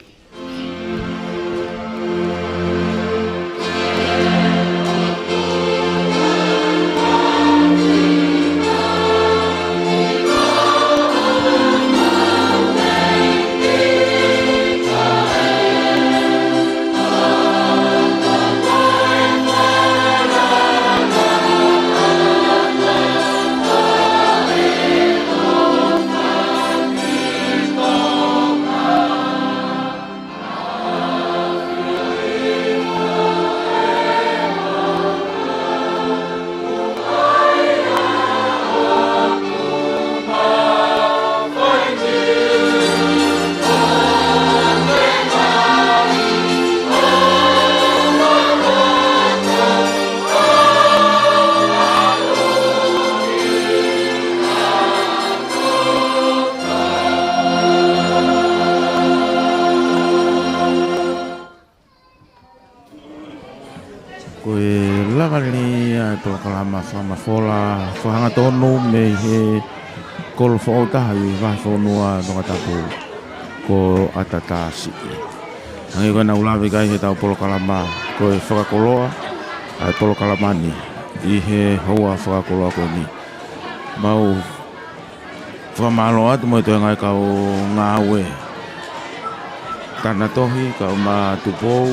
Ko e lava lelei ʻa e polokalama fakamafola fakahangatonu mei he kolo foʻou taha ʻi he vahefonua Tongatapu ko ʻAtatā Siʻi. Hangē ko ʻenau lave ki ai heʻetau polokalama, ko e fakakoloa ʻa e polokalama ni ʻi he houa fakakoloa ko eni. Mau fakamālō atu mo e toenga e kau ngāue Tanatohi, kau mā Tupou,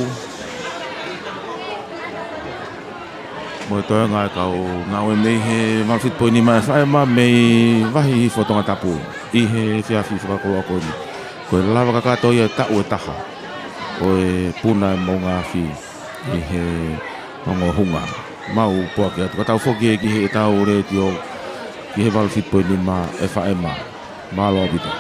mo e toenga e kau ngāue mei he Malu Fitu Poini Nima F M mei Vahi Hihifo Tongatapu ʻi he efiafi fakakoloa ko eni. Ko e lava kakato ia e taʻu ʻe taha ʻo e puna e moʻunga afi ʻi he ongo hunga. Mau poaki atu. Ka tau foki ē ki heʻetau letiō, ki he valu fitu poini nima e faʻema. Mālō ʻaupito.